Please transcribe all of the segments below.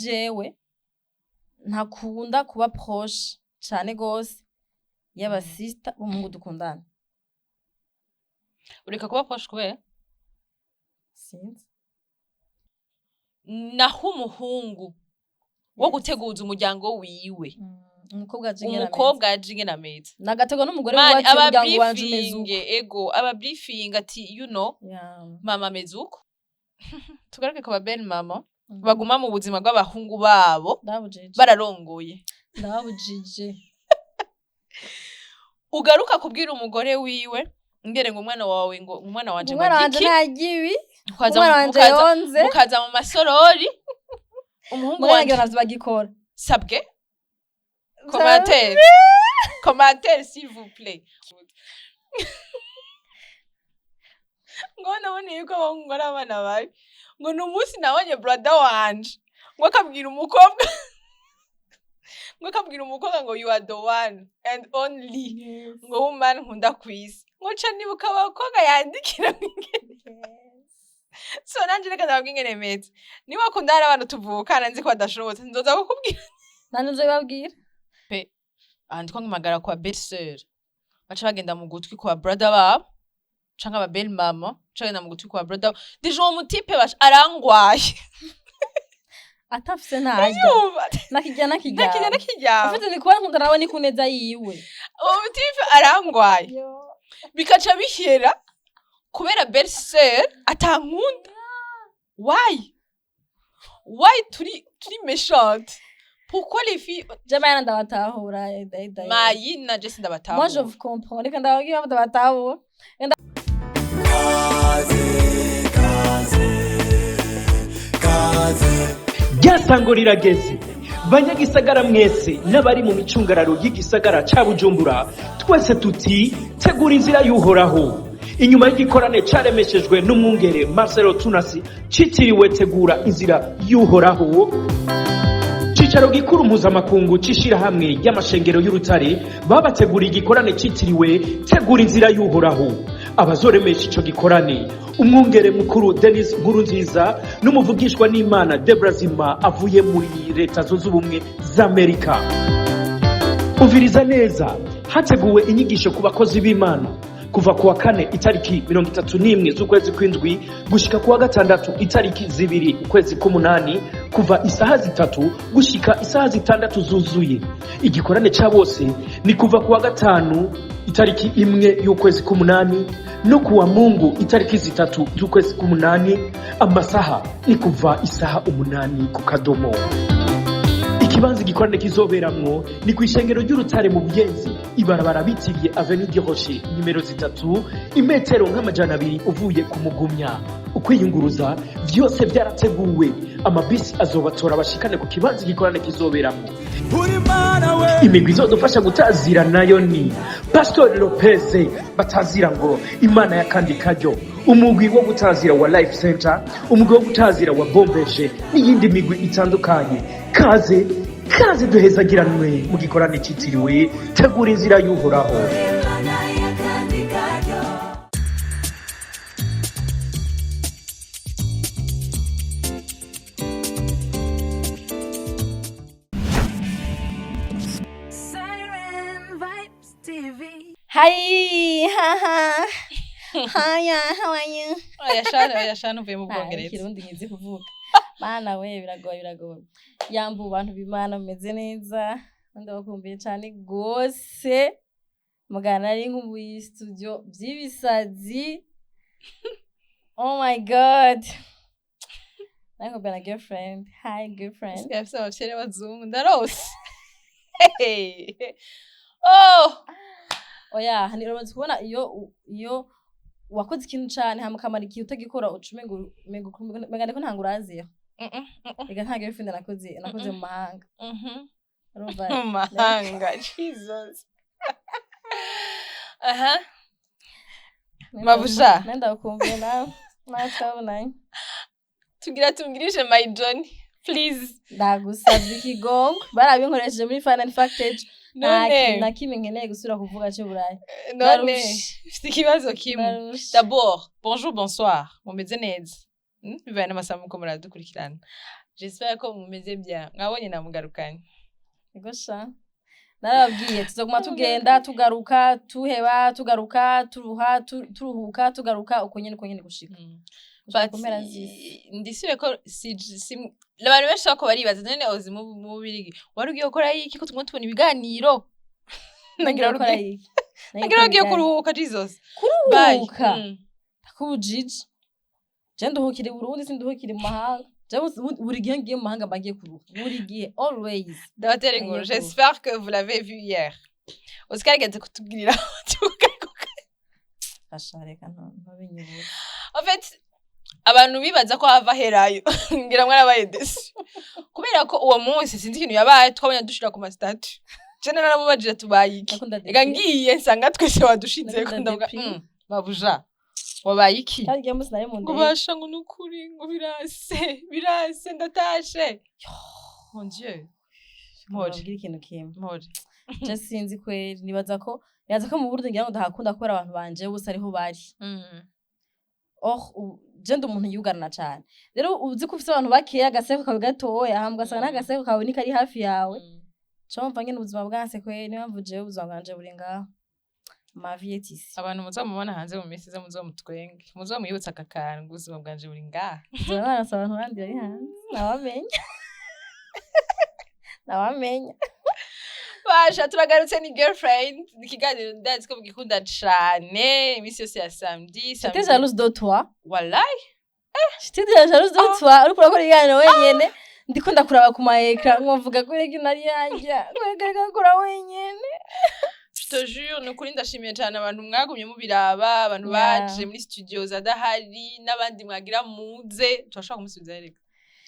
Jewe ntakunda kuba proche cane gose y'abasista b'umuhungu dukundana. Ureka kuba proche kubera? Sinzi. Naho umuhungu wo guteguza umuryango wiwe, Umukobwa aje ingene ameze. Umukobwa aje ingene ameze. Nagategwa n'umugore Mani, wiwe ati umuryango wanje umeze uko. Ababriefinge, ego, ababriefinge ati mama ameze uko. Tugaruke ku ba belle mama baguma mu buzima bw'abahungu babo Ndababujije. bararongoye. Ndababujije. Ugaruka kubwira umugore wiwe ngere ngo umwana wawe, ngo umwana wanje ngo Umwana wanje agiki. ntarya ibi. Mukaza Umwana wanje yonze. Mukaza mu masorori, umuhungu Mugabo wanje ngira navyo bagikora. Sabwe, commentaire, commentaire, s'il vous plaît. Ngo nabonye yuko abahungu ari abana babi, ngo ni umunsi nabonye brother wanje ngo akabwira umukobwa ngo "You are the one and only," ngo "woman nkunda kwisi," ngo ca nibuka abakobwa yandikira. So nanje reka ndababwira ingene meze. Niba wakunda, hari abantu tuvukana nzi ko badashobotse, nzoza kukubwira. Nanje nzobibabwira. Aha ndiko mpamagara kwa belle sœur, baca bagenda mu gutwi kwa brother babo canke aba belle mama, baca bagenda mu gutwi kwa brother babo. Déjà uwo mutipe basha arangwaye. Atafise ntarya. Yumva. Nakirya. Ntakirya. Nakiryama. Nakiryama. Ufite ni kuba nkunda nawe ni kuneza yiwe. Uwo mutipe arangwaye, bikaca bihera kubera belle sœur atankunda. Why turi méchante? Pourquoi les filles? Jamani, ndabatahura Mayina, je sindabatahura. Moi, je vous comprends. Reka ndababwira impamvu ndabatahura. Kaze, kaze, kaze. Ryasango rirageze, banyagisagara mwese n'abari mu micungararo y'igisagara ca Bujumbura, twese tuti tegura inzira y'Uhoraho. Inyuma y'igikorane caremeshejwe n'umwungere Marcelo Tunasi citiriwe Tegura Inzira y'Uhoraho, cicaro gikuru mpuzamakungu c'ishirahamwe ry'amashengero y'Urutare babateguriye igikorane citiriwe Tegura Inzira y'Uhoraho. Abazoremesha ico gikorane, umwungere mukuru Denis Nkurunziza n'umuvugishwa n'Imana Debra Zima avuye muri Leta Zunze Ubumwe z'Amerika. Umviriza neza, hateguwe inyigisho ku bakozi b'Imana kuva ku wa kane itariki 31 z'ukwezi kw'indwi gushika ku wa gatandatu itariki 2 ukwezi k'umunani, kuva isaha 3 gushika isaha 6 zuzuye. Igikorane ca bose ni kuva ku wa gatanu itariki 1 y'ukwezi k'umunani no kuwa Mungu itariki 3 z'ukwezi k'umunani. Amasaha ni kuva isaha 8 ku kadomo. Ikibanza igikorane kizoberamwo ni ku ishengero ry'Urutare mu Buyenzi, ibarabara bitiriye Avenue du Rocher nimero 3, imetero nk'200 uvuye ku Mugumya. Ukwiyunguruza vyose vyarateguwe, amabisi azobatora bashikane ku kibanza igikorane kizoberamwo. Uri Mana we. Imigwi izodufasha gutazira nayo ni Pastor Lopez batazira ngo Imana ya kandi karyo, umugwi wo gutazira wa Life Center, umugwi wo gutazira wa Bombeje n'iyindi migwi itandukanye. Kaze, kaze duhezagiranwe mu gikorane citiriwe Tegura Inzira y'Uhoraho. Imana y'akandi karyo. Siren Vibes TV. Hi, haha. Hiya, how are you? Oya shana, oya shana, uvuye mu Ah, Bwongereza. Ikirundi nkizi kuvuga. Mana we, biragoye, biragoye. Yambu bantu b'Imana, mumeze neza? Ndabakumbuye cane gose. Mugana nari nkumbuye studio vy'ibisazi. Oh my God. Nari na girlfriend. Hi, girlfriend. Sigaye afise abafyere b'abazungu, ndarose. Hey. Oh. Oya, hani uramaze kubona iyo wakoze ikintu cane hama ukamara igihe utagikora, uca umengo umenga ndiko ntanga uraziha. Ega nta girlfriend nakoze mu mahanga. Urumva? Mu mahanga, Jesus. Aha. Mabuja. Nenda ndakumbuye nawe. Nawe twabonanye. Tugira tumgirishe my Johnny, please. Ndagusavye ikigongo. Barabinkoresheje muri Final Factage. Nta None kintu na kimwe nkeneye gusubira kuvuga c'Uburayi. None Ndarushe. mfite ikibazo kimwe. Ndarushe. D'abord, bonjour, bonsoir, mumeze neza? Bivanye n'amasaha muko muradukurikirana. J'espère ko mumeze bien. Mwabonye namugarukanye. Ego sha. Narababwiye tuzoguma tugenda tugaruka, tuheba, tugaruka, turuha, turuhuka, tugaruka, uko nyene gushika. Gushika But ku mpera z'isi. Ndisubiye ko si abantu benshi bako baribaza none Ozi mu Bubirigi wari ugiye gukora iki, ko tuguma tubona ibiganiro? Nagira Gukora iki? Nagira ugiye kuruhuka. Jesus. Bye. Kuruhuka. Kubujiji. Je nduhukira i Burundi, sinduhukira mu mahanga. Je buri gihe ngiye mu mahanga mba ngiye kuruhuka. Buri gihe, always. Ndabatera inkuru. Ngiye kuruhuka. J'espère que vous l'avez vu hier. Oscar yageze kutubwirira. Asha, reka ntabinyibutse. En fait, abantu bibaza ko hava herayo, ngira mwarabaye déçus kubera ko uwo munsi sinzi ikintu yabaye, twabonye dushira ku ma statuts. Je naramubajije tubaye iki? Ndakunda Ega déprime. ngiye nsanga twese wadushizeko. Ndakunda Ndavuga déprime. Babuja wabaye iki? Kandi igihe munsi nari mu Ngo ndege. basha, ngo nukuri, ngo birase birase, ndatashe, mon Dieu, mpore. Mbabwire ikintu kimwe. Mpore. Je sinzi kweri, nibaza ko mu Burundi ngira ngo ndahakunda kubera abantu banje bose ariho bari. Oh, je ndi umuntu yugarana cane. Rero uzi ko ufise abantu bakeya, agaseko kawe gatoya, hama ugasanga n'agaseko kawe ntikari hafi yawe. Ca wumva nyene ubuzima bwanse kweri, niyo mpamvu jewe ubuzima bwanje buri ngaho. Ma vie est ici. Abantu muzomubona hanze mu minsi iza, muzomutwenge, muzomwibutsa aka kantu ngo ubuzima bwanje buri ngaha. Nzoba narose abantu bandi bari hanze. Ntawamenya. Ntawamenya. Basha, turagarutse, ni Girlfriend, ni ikiganiro ndazi ko mugikunda cane iminsi yose ya samedi. J'étais Samedi. jalouse de toi. Wallahi. J'étais déjà jalouse de toi. Uriko urakora ibiganiro wenyene. Ndiko ndakuraba ku ma écran nkavuga ko reka nari yanjye. Reka gukora wenyene. Je te jure, ni ukuri ndashimiye cyane abantu mwagumye mubiraba, abantu baje muri studio zadahari n'abandi mwagira muze turashobora kumusubiza. Reka,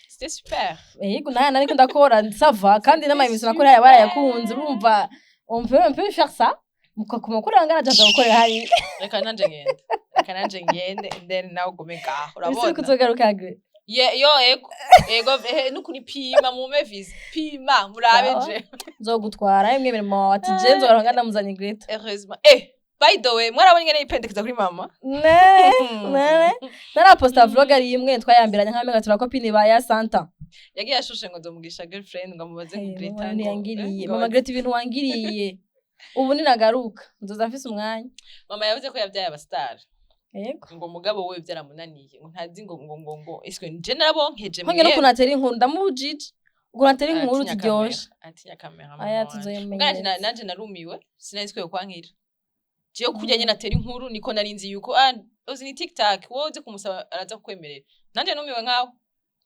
c'était super. Yego, nawe nariko ndakora, ça va, kandi n'ama émission nakora barayakunze. Urumva, on peut faire ça. Mukakuma kuri ngana jaza gukorera hari. Reka nanje ngende, reka nanje ngende and then nawe ugume ngaho. Ese Urabona kuzogaruka gre. Ye yo, ego ego, nukuri pima, mume visa, pima murabe. Sawa. Je Nzogutwara imwe mirimo wawe ati je nzogara ngana muzanye Greta. Heureusement, by the way, mwarabonye ngene yipendekeza kuri mama. Ne, ne. Naraposta vlog ari imwe twayambiranye nk'amenga turakopine ba ya Santa. Yagiye ashushe ngo nzomugisha girlfriend, ngo amubaze ngo Greta Mama ngo yangiriye. ngo Mama Greta, ibintu wangiriye. Ubu ninagaruka nzoza mfise umwanya. Mama yavuze ko yabyaye abastar. Yego. Ngo mugabo we byaramunaniye, ngo ntazi ngo iswe nje narabonkeje. Nkonge no kunatera inkuru ndamubujije. Ukuntu atera inkuru Aratinya ziryoshe. kamera, atinya kamera mama Aya wanje. tuzoyimenyereza. Nanje narumiwe, sinari ko kwankira jewe kurya nyene atera inkuru, niko nari nzi yuko ah uzi ni TikTok, wowe uzi kumusaba araza kukwemerera. Nanje numiwe nkawe,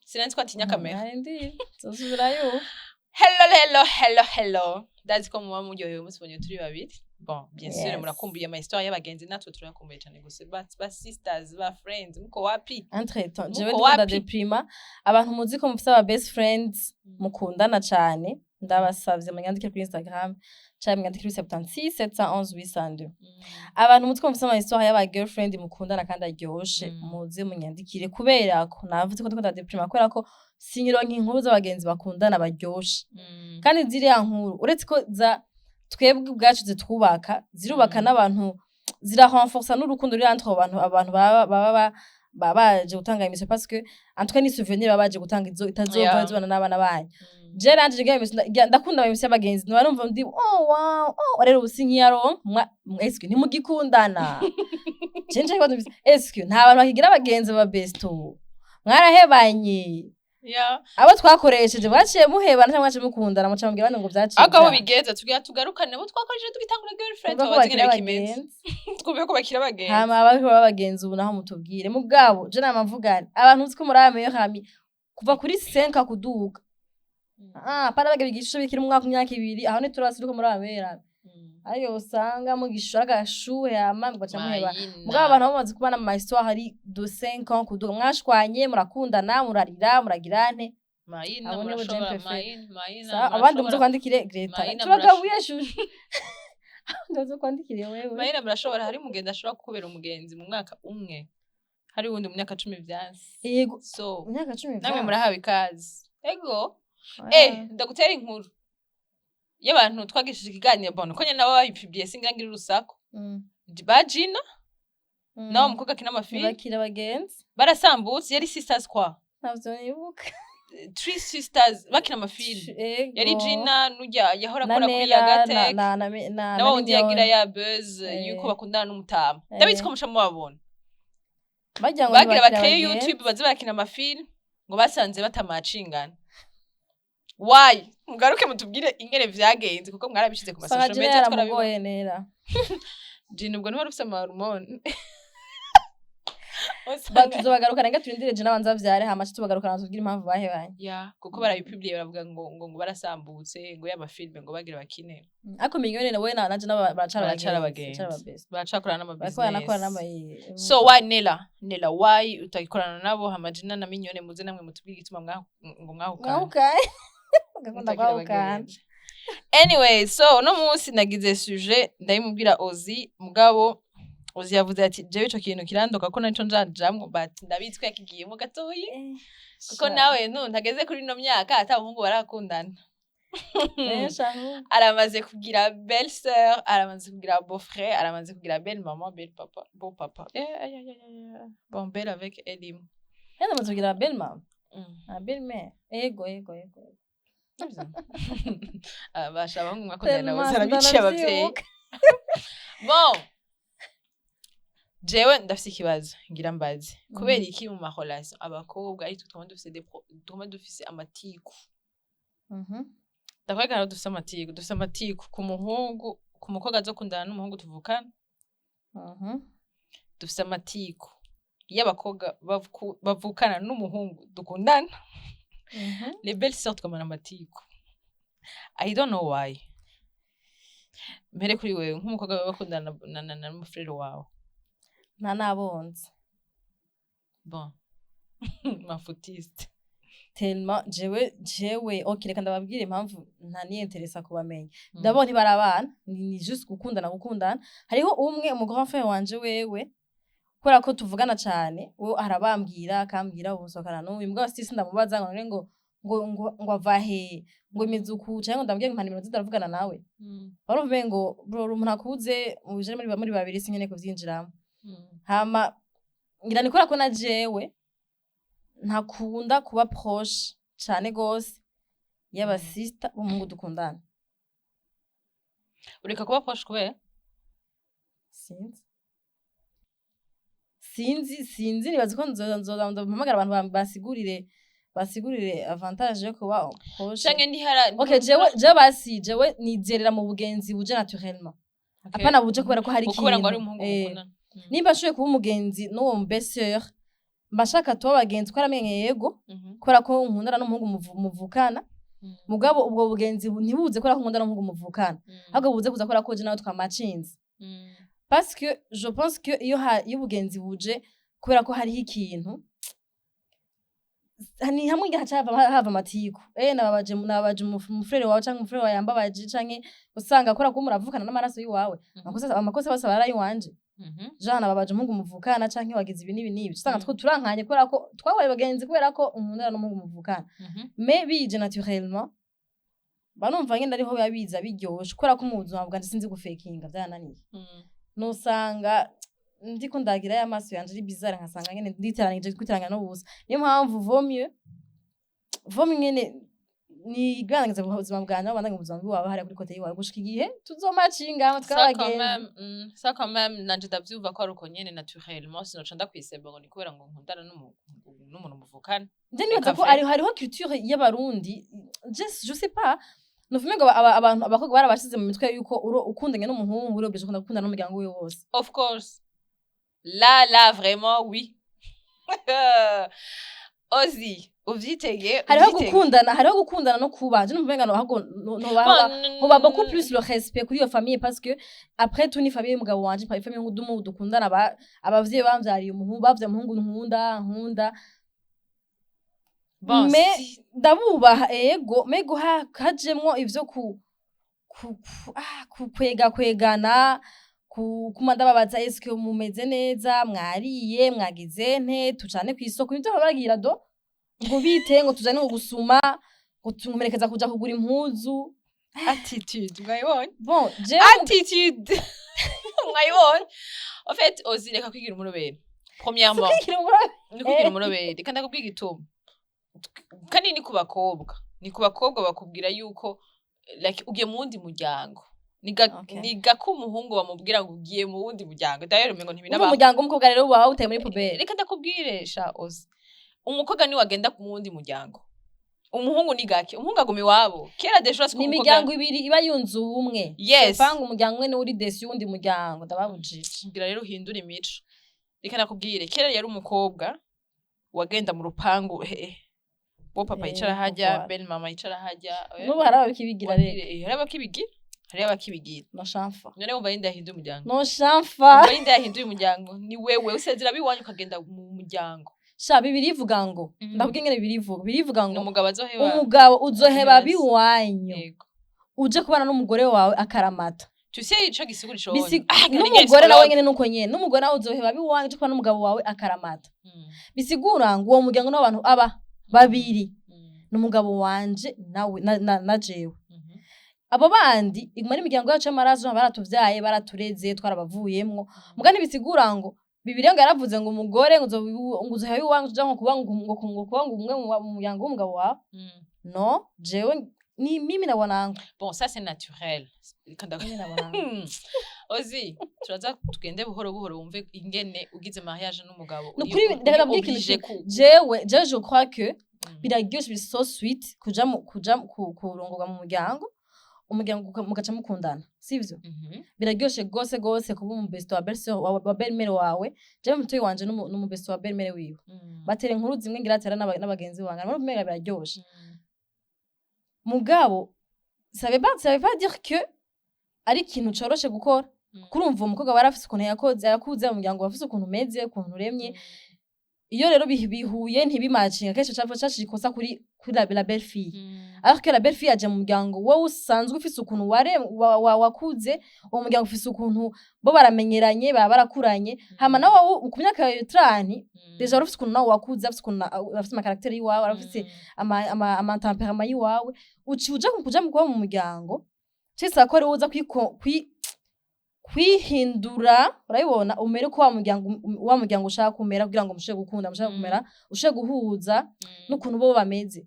sinari ko atinya kamera. Nari ndi nzosubirayo. Hello, hello, hello, hello, ndazi ko muba muryohewe musibonye turi babiri. Bon, bien sûr, murakumbuye ama histoire y'abagenzi, natwe turayakumbuye cyane gusa ba sisters, ba friends, muko wapi? Entre temps jewe Muko ndiko wapi? ndadeprima. Abantu muzi ko mufise aba best friends mukundana cane, ndabasavye munyandikire kuri Instagram canke munyandikire kuri 76 711 802. Abantu muzi ko mufise ama histoire y'aba girlfriend mukundana kandi aryoshe, muze munyandikire, kubera ko navuze ko ndiko ndadeprima kubera ko sinyironka inkuru z'abagenzi bakundana baryoshe. Kandi ziriya nkuru, uretse ko za twebwe ubwacu zitwubaka, zirubaka n'abantu, zirarenforsa n'urukundo ruri entre abo bantu. Abantu baba baje gutanga émission, parce que en tout cas ni souvenir baba baje gutanga izo itazova izobana n'abana banyu. Je nanje ngira émission, ndakunda ama émission y'abagenzi, naba numva ndi oh wow oh. Rero ubu sinkiyaronka. Est-ce que ntimugikundana? Je nje kibazo mfise, est-ce que nta bantu bakigira abagenzi ba besto? Mwarahebanye? Abo twakoresheje mwaciye muhebana cyangwa mwaciye mukundana, muca mubwira abandi ngo vyaciye Ariko aho vyanka. bigeze tugira tugarukane abo twakoresheje tugitangura girlfriend. Twumva ko Tubabaze ingene bakiri bikimeze. abagenzi. Twumve ko bakiri abagenzi. Hama abariko baba abagenzi ubu naho mutubwire. Mugabo je nama mvugana abantu uzi ko muri aya meilleur ami kuva kuri 5 kuduga, ah pana baga bigisha bikiri mu mwaka, imyaka 2, aho ntiturasi ko muri aya meilleur ami ariyo usanga mugishura agashuhe, hama mugaca muheba. Mayina. Mugabo abantu bamaze kubana mu ma histoire ari de 5 ans kuduga, mwashwanye, murakundana, murarira, muragira nte? Mayina. Abo nibo je Murashobora préfère. mayina, mayina. Sawa, abandi muze Murashobora kwandikire Greta. Mayina, Turagabuye shushu, abandi muze kwandikire wewe. Mayina, murashobora. Hari umugenzi ashobora kukubera umugenzi mu mwaka umwe, hari uwundi mu myaka 10 vyanse. Yego. So Mu myaka 10. namwe murahawe ikaze, ego. Ndagutera inkuru y'abantu twagishije ikiganiro. Bon, ko nyene nabo babipubliye, singira ngira urusaku. Ba Gina nawe mukobwa akina amafilm. Ntibakira abagenzi. Barasambutse, yari sisters kwa Ntavyo nibuka. Three Sisters bakina amafilm. Ego. Yari Gina nurya yahora na akora kuri Nera, Yagatech na na wa wundi Mignone. yagira ya buzz yuko bakundana n'umutama. Ndabizi ko muca mubabona. Bagira ngo Bagira ntibakira bakreye abagenzi. YouTube baze barakina amafilm, ngo basanze batamacingana. Why? Mugaruke mutubwire ingene vyagenze, kuko mwarabishize ku ma Usanga social Gina media, twarabibona. yaramugoye Nera. Gina ubwo niba rufise amahormone. Tuzobagarukana nga turindire Gina abanze avyare, hama ce tubagarukana tubwire impamvu bahebanye. Ya, kuko barabipubliye, baravuga ngo barasambutse, ngo y'amafilm ngo bagira bakine. Ariko Mignone nawe na Gina baracara Baracara abagenzi. abagenzi. Baracara ababest. Baracakorana Bariko baranakora n'amabusiness. n'ama. So why Nela? Nela, why utagikorana nabo? Hama Gina na Mignone, muze namwe mutubwire igituma ngo mwahukana. Mwahukanye. Gakunda Mutagira kwahukana. abagenzi. Anyway, so uno munsi nagize sujet, ndayimubwira Ozi, mugabo Ozi yavuze ati jewe ico kintu kirandoka ko naco njajamwo, but ndabizi ko yakigiyemo gatoyi, kuko nawe nu ntageze kuri ino myaka ata muhungu barakundana. Benshi ahubwo. Aramaze kugira belle sœur, aramaze kugira beau frère, aramaze kugira belle maman, belle papa, beau papa. Bon, belle avec Elim. Yari amaze kugira belle mama. Na belle mère. Ego. Abasha abahungu mwakundana nabo Tellement zarabiciye abavyeyi. ndavyibuka. Bon, jewe ndafise ikibazo ngira mbaze: kubera iki mu marelation abakobwa ari twe twama dufise amatiku? Ndakwereka rero, dufise amatiku, dufise amatiku ku muhungu, ku mukobwa azokundana n'umuhungu tuvukana. Dufise amatiku iyo abakobwa bavukana n'umuhungu dukundana. Les belles sœurs twamana amatiku. I don't know why. Mpere kuri wewe, nk'umukobwa baba bakundana na n'umufrere wawe. Nta nabonze. Bon, mafutiste. Tellement jewe, okay, reka ndababwire impamvu ntaniyenteresa kubamenya. D'abord ntibarabana, ni juste gukundana. Hariho umwe, umu grand frère wanje, wewe kubera ko tuvugana cane, we arabambwira, akambwira ubu nsohokana n'uyu mugabo, sisi ndamubaza ngo none ngo ava he, ngo imeze uku, canke ngo ndamubwire ngo mpa nimero ndaravugana nawe. Barumva ngo bro, umuntu akuze muje muri babiri, sinkeneye kuvyinjiramo. Hama ngira ni kubera ko na jewe ntakunda kuba proche cane gose y'abasista b'umuhungu dukundana. Ureka kuba proche kubera? Sinzi, nibaza ko nzoza mpamagara abantu basigurire avantage yo kuba proche. Canke ntihara. Okay, jewe basi jewe nizerera mu bugenzi buje naturellement. Apana buje kubera ko hari kubera ngo ari ikintu. umuhungu mukundana. Nimba nshoboye kuba umugenzi n'uwo belle-sœur, mba nshaka tuba abagenzi ko aramenye, yego, kubera ko nkundana n'umuhungu muvukana. Mugabo ubwo bugenzi ntibuze kubera ko nkundana n'umuhungu muvukana, ahubwo buze kuza kubera ko je nawe twamacinze, parce que je pense que iyo ubugenzi buje kubera ko hariho ikintu, ni hamwe haca hava amatiku. Nababaje umufrere wawe, canke umufrere wawe yambabaje, canke usanga kubera ko muravukana n'amaraso y'iwawe, amakosa bose aba ari ay'iwanje. Jean nababaje umuhungu muvukana, canke wagize ibi n'ibi n'ibi, usanga two turankanye kubera ko twabaye bagenzi kubera ko unkundana n'umuhungu muvukana. Mais bije naturellement, banumva ngenda ariho biba biza biryoshe, kubera ko mu buzima bwanje sinzi gufekinga, vyarananiye. Nusanga ndiko ndagira ya maso yanje ari bizarre, nkasanga nyene nditeranije kwiteranya n'ubusa. Niyo mpamvu vaut mieux nyene niganiriza mu buzima bwanje, aho bandanye ubuzima bw'iwawe hariya kuri côté y'iwawe, gushika igihe tuzomacinga Ça quand tukabagenzi. même, ça quand même nanje ndavyumva ko ari uko nyene naturellement, sinoca ndakwiseba ngo ni kubera ngo nkundana n'umuntu muvukana. Nje nibaza ko Eka hariho culture y'Abarundi, je sais pas, nuvume ngo abantu abakobwa barabashize mu mitwe yuko ukundanye n'umuhungu uri obligé gukundana n'umuryango wiwe wose. Of course, là là, vraiment oui. Ozi uvyitege. Hariho Uvyitege. gukundana, hariho gukundana no kuba je numva ngo ahubwo no Bon, hoba beaucoup plus le respect kuri iyo famille, parce que après tout ni famille y'umugabo wanje, pas famille y'umuhungu dukundana. Abavyeyi bamvyariye umuhungu, bavyaye umuhungu nkunda. Bon, Mais si. ndabubaha, ego, mais guha hajemwo ivyo ku kwega kwegana, kuma ndababaza: "Est-ce que mumeze neza? Mwariye? Mwagize nte? Tujane kw'isoko?" Nivyo babagira do ngo bite, ngo tujane, ngo gusuma, ngo tumumerekeza kuja kugura impuzu. Attitude mwayibonye? Bon, jewe Attitude mwayibonye. En fait, Ozi, reka kwigira umurobere premièrement. Kwigira umurobere. Ni kwigira umurobere. Reka ndakubwira igituma. Kandi ni ku bakobwa bakubwira yuko like ugiye mu wundi muryango. Ni gako umuhungu bamubwira ngo ugiye mu wundi muryango. D'ailleurs umengo Umva, ntibinabaho. Umuryango w'umukobwa rero uba wawutaye muri poubelle. Reka ndakubwire sha ozi, umukobwa ni wagenda mu wundi muryango, umuhungu ni gake, umuhungu aguma iwabo. Kera déjà siko. Ni imiryango ibiri iba yunze ubumwe. Yes. Panga umuryango umwe niwo uri desi y'uwundi muryango, ndababujije. Ngira rero uhindure imico. Reka nakubwire, kera yari umukobwa wagenda mu rupangu, he bo papa yicara hajya, voilà. belle mama yicara hajya. N'ubu hari abakibigira rero. Hari abakibigira, hari abakibigira. No shamfa. None wumva yinde yahinduye umuryango? No shamfa. Wumva yinde yahinduye umuryango? Ni wewe usezera abiwanyu ukagenda mu muryango. Sha, bibiri ivuga ngo, ndabwira ingene bibiri ivuga, bibiri ivuga Ni ngo umugabo azoheba umugabo uzoheba Yes. biwanyu uje kubana n'umugore wawe akaramata. Tu sais ico gisigura ico? N'umugore nawe nyene nuko nyene, n'umugore nawe uzoheba biwanyu uje kubana n'umugabo wawe akaramata. Bisigura ngo uwo muryango n'abantu aba babiri, n'umugabo wanje nawe na jewe. Abo bandi iguma n'imiryango yacu y'amaraso, baratuvyaye, baratureze, twarabavuyemwo. Muga ntibisigura ngo Bibiliya ngo yaravuze ngo umugore ngo uzoheba iwanyu uja ngo kuba ngo kuba ngo umwe mu muryango w'umugabo wawe. No, jewe ni mimi na wanangu. Bon, ça c'est naturel. Reka Mimi na wanangu. Ozi turaza tugende buhoro buhoro wumve ingene ugize mariage n'umugabo Ni ukuri, uri ndabwira ikintu obligé jewe je crois que biraryoshe, biri so sweet kuja kurongorwa mu muryango, umuryango mugaca mukundana, sivyo? Biraryoshe gose gose kuba umubesto wa belle-sœur wa belle-mère wawe. Jewe mutoyi wanje n'umubesto wa belle-mère wiwe, batera inkuru zimwe ngira atera n'abagenzi bange, ariko umenga biraryoshe. Mugabo ça veut pas dire que ari ikintu coroshe gukora. Kurumva umukobwa warafise ukuntu yakoze, yakuze mu muryango, wafise ukuntu umeze, ukuntu uremye. Iyo rero bihuye ntibimacinga, kenshi cashira ikosa kuri la belle fille, alors que la belle fille aje mu muryango wowe usanzwe ufise ukuntu ware wakuze, uwo muryango ufise ukuntu bo baramenyeranye, baba barakuranye. Hama nawe wowe ku myaka yawe 30 déjà wari ufise ukuntu nawe wakuze, afise ukuntu afise amacaractère yiwawe, arafise ama tempérament yiwawe. Uci uja kuja mu kuba mu muryango cisa ko ari wowe uza kwihindura, urabibona, umere ko wa muryango ushaka kumera kugira ngo mushobore gukunda, mushobore kumera, ushobore guhuza n'ukuntu bo bameze.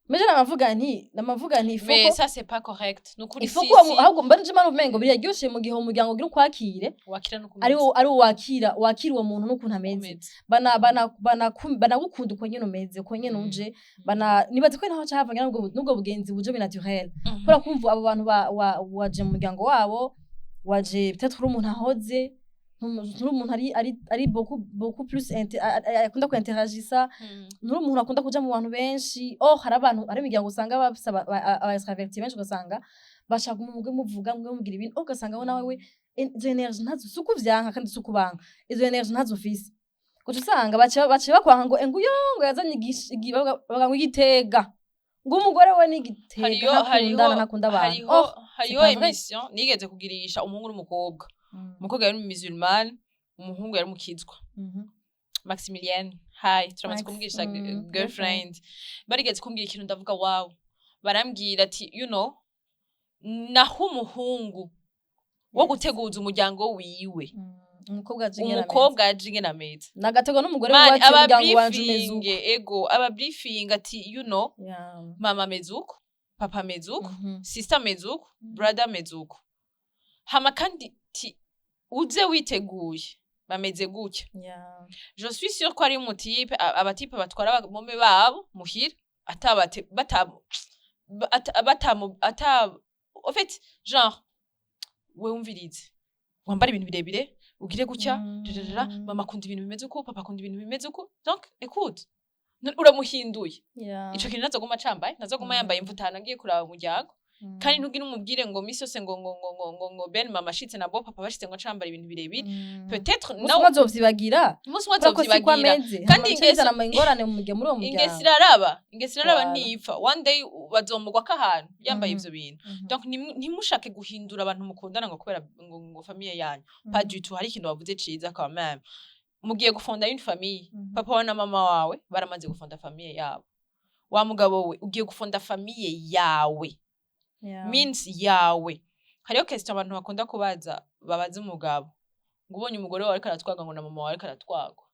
Meje namavuga nti Mais ifoko ça c'est pas correct, nukuri. ifoko Si si. Ahubwo mba nje mpamvu umengo biraryoshe mu gihe umuryango ugira ukwakire, wakira no ari wo wakira uwo muntu n'ukuntu ameze, bana bana bana banagukunda uko nyene umeze, uko nyene uje. Bana nibaze ko naho cavanye n'ubwo bugenzi buje binaturel, kubera kumva abo bantu waje mu muryango wabo, waje peut-être uri umuntu ahoze, nturi umuntu ari beaucoup beaucoup plus akunda kuinteragisa, nturi umuntu akunda kuja mu bantu benshi. Oh, hari abantu, hari imiryango usanga bafise aba extraverti benshi, ugasanga bashaka mugwe muvuga, mugwe mugira ibintu. Oh, ugasanga we nawe we izo énergie ntazo, si ukuvyanka kandi si ukubanka, izo énergie ntazo ufise. Uca usanga baca bakwanka ngo nguyo ngo yazanye bavuga ngo igitega, ngo umugore we ni igitega, ntakundana, ntakunda abantu. Hariho Oh, hariho c'est pas vrai. émission nigeze kugirisha umuhungu n'umukobwa. Umukobwa yari musulman, umuhungu yari mukizwa. Maximilienne, hi, turamaze Max, kumubwisha girlfriend. Barigeze kumbwira ikintu ndavuga wow. Barambwira ati naho umuhungu wo guteguza umuryango wiwe, Umukobwa aje ingene ameze. Umukobwa aje ingene ameze. Nagatego n'umugore Mani, wiwe ati umuryango wanje umeze uko. Ababriefinge, ego, ababriefinge ati mama ameze uko, papa ameze uko, sister ameze uko, brother ameze uko. Hama kandi ti uze witeguye bameze gutya. Je suis sûre ko ari umutype, abatype batwara abamome babo muhira atabate bata batamu ata, en fait genre we wumvirize, wambara ibintu birebire, ugire gutya, rerera, mama akunda ibintu bimeze uko, papa akunda ibintu bimeze uko. Donc écoute, uramuhinduye. Ico kintu ntazoguma acambaye, ntazoguma yambaye imvutano agiye kuraba umuryango. Kandi ntugire umubwire ngo misi yose ngo ben mama ashitse na bo papa bashitse ngo acambara ibintu birebire. Peut-être umunsi nawe umwe azovyibagira, umunsi umwe kubera ko siko azovyibagira. ameze. Kandi Hama bice bizana ingorane mu muryango, muri uwo ingesi muryango. iraraba, ingesi iraraba. Voilà. Nipfa one day bazomugwa ko ahantu yambaye ivyo bintu. Donc ntimushake guhindura abantu mukundana ngo kubera ngo famille yanyu, pas du tout. Hari ikintu wavuze ciza quand même: mugiye gufonda une famille. Papa wawe na mama wawe baramaze gufonda famille yabo. Wa mugabo we, ugiye gufonda famille yawe, means yawe. Hariho question abantu bakunda kubaza, babaza umugabo ngo ubonye umugore wawe ariko aratwaga, ngo na mama wawe ariko aratwagwa,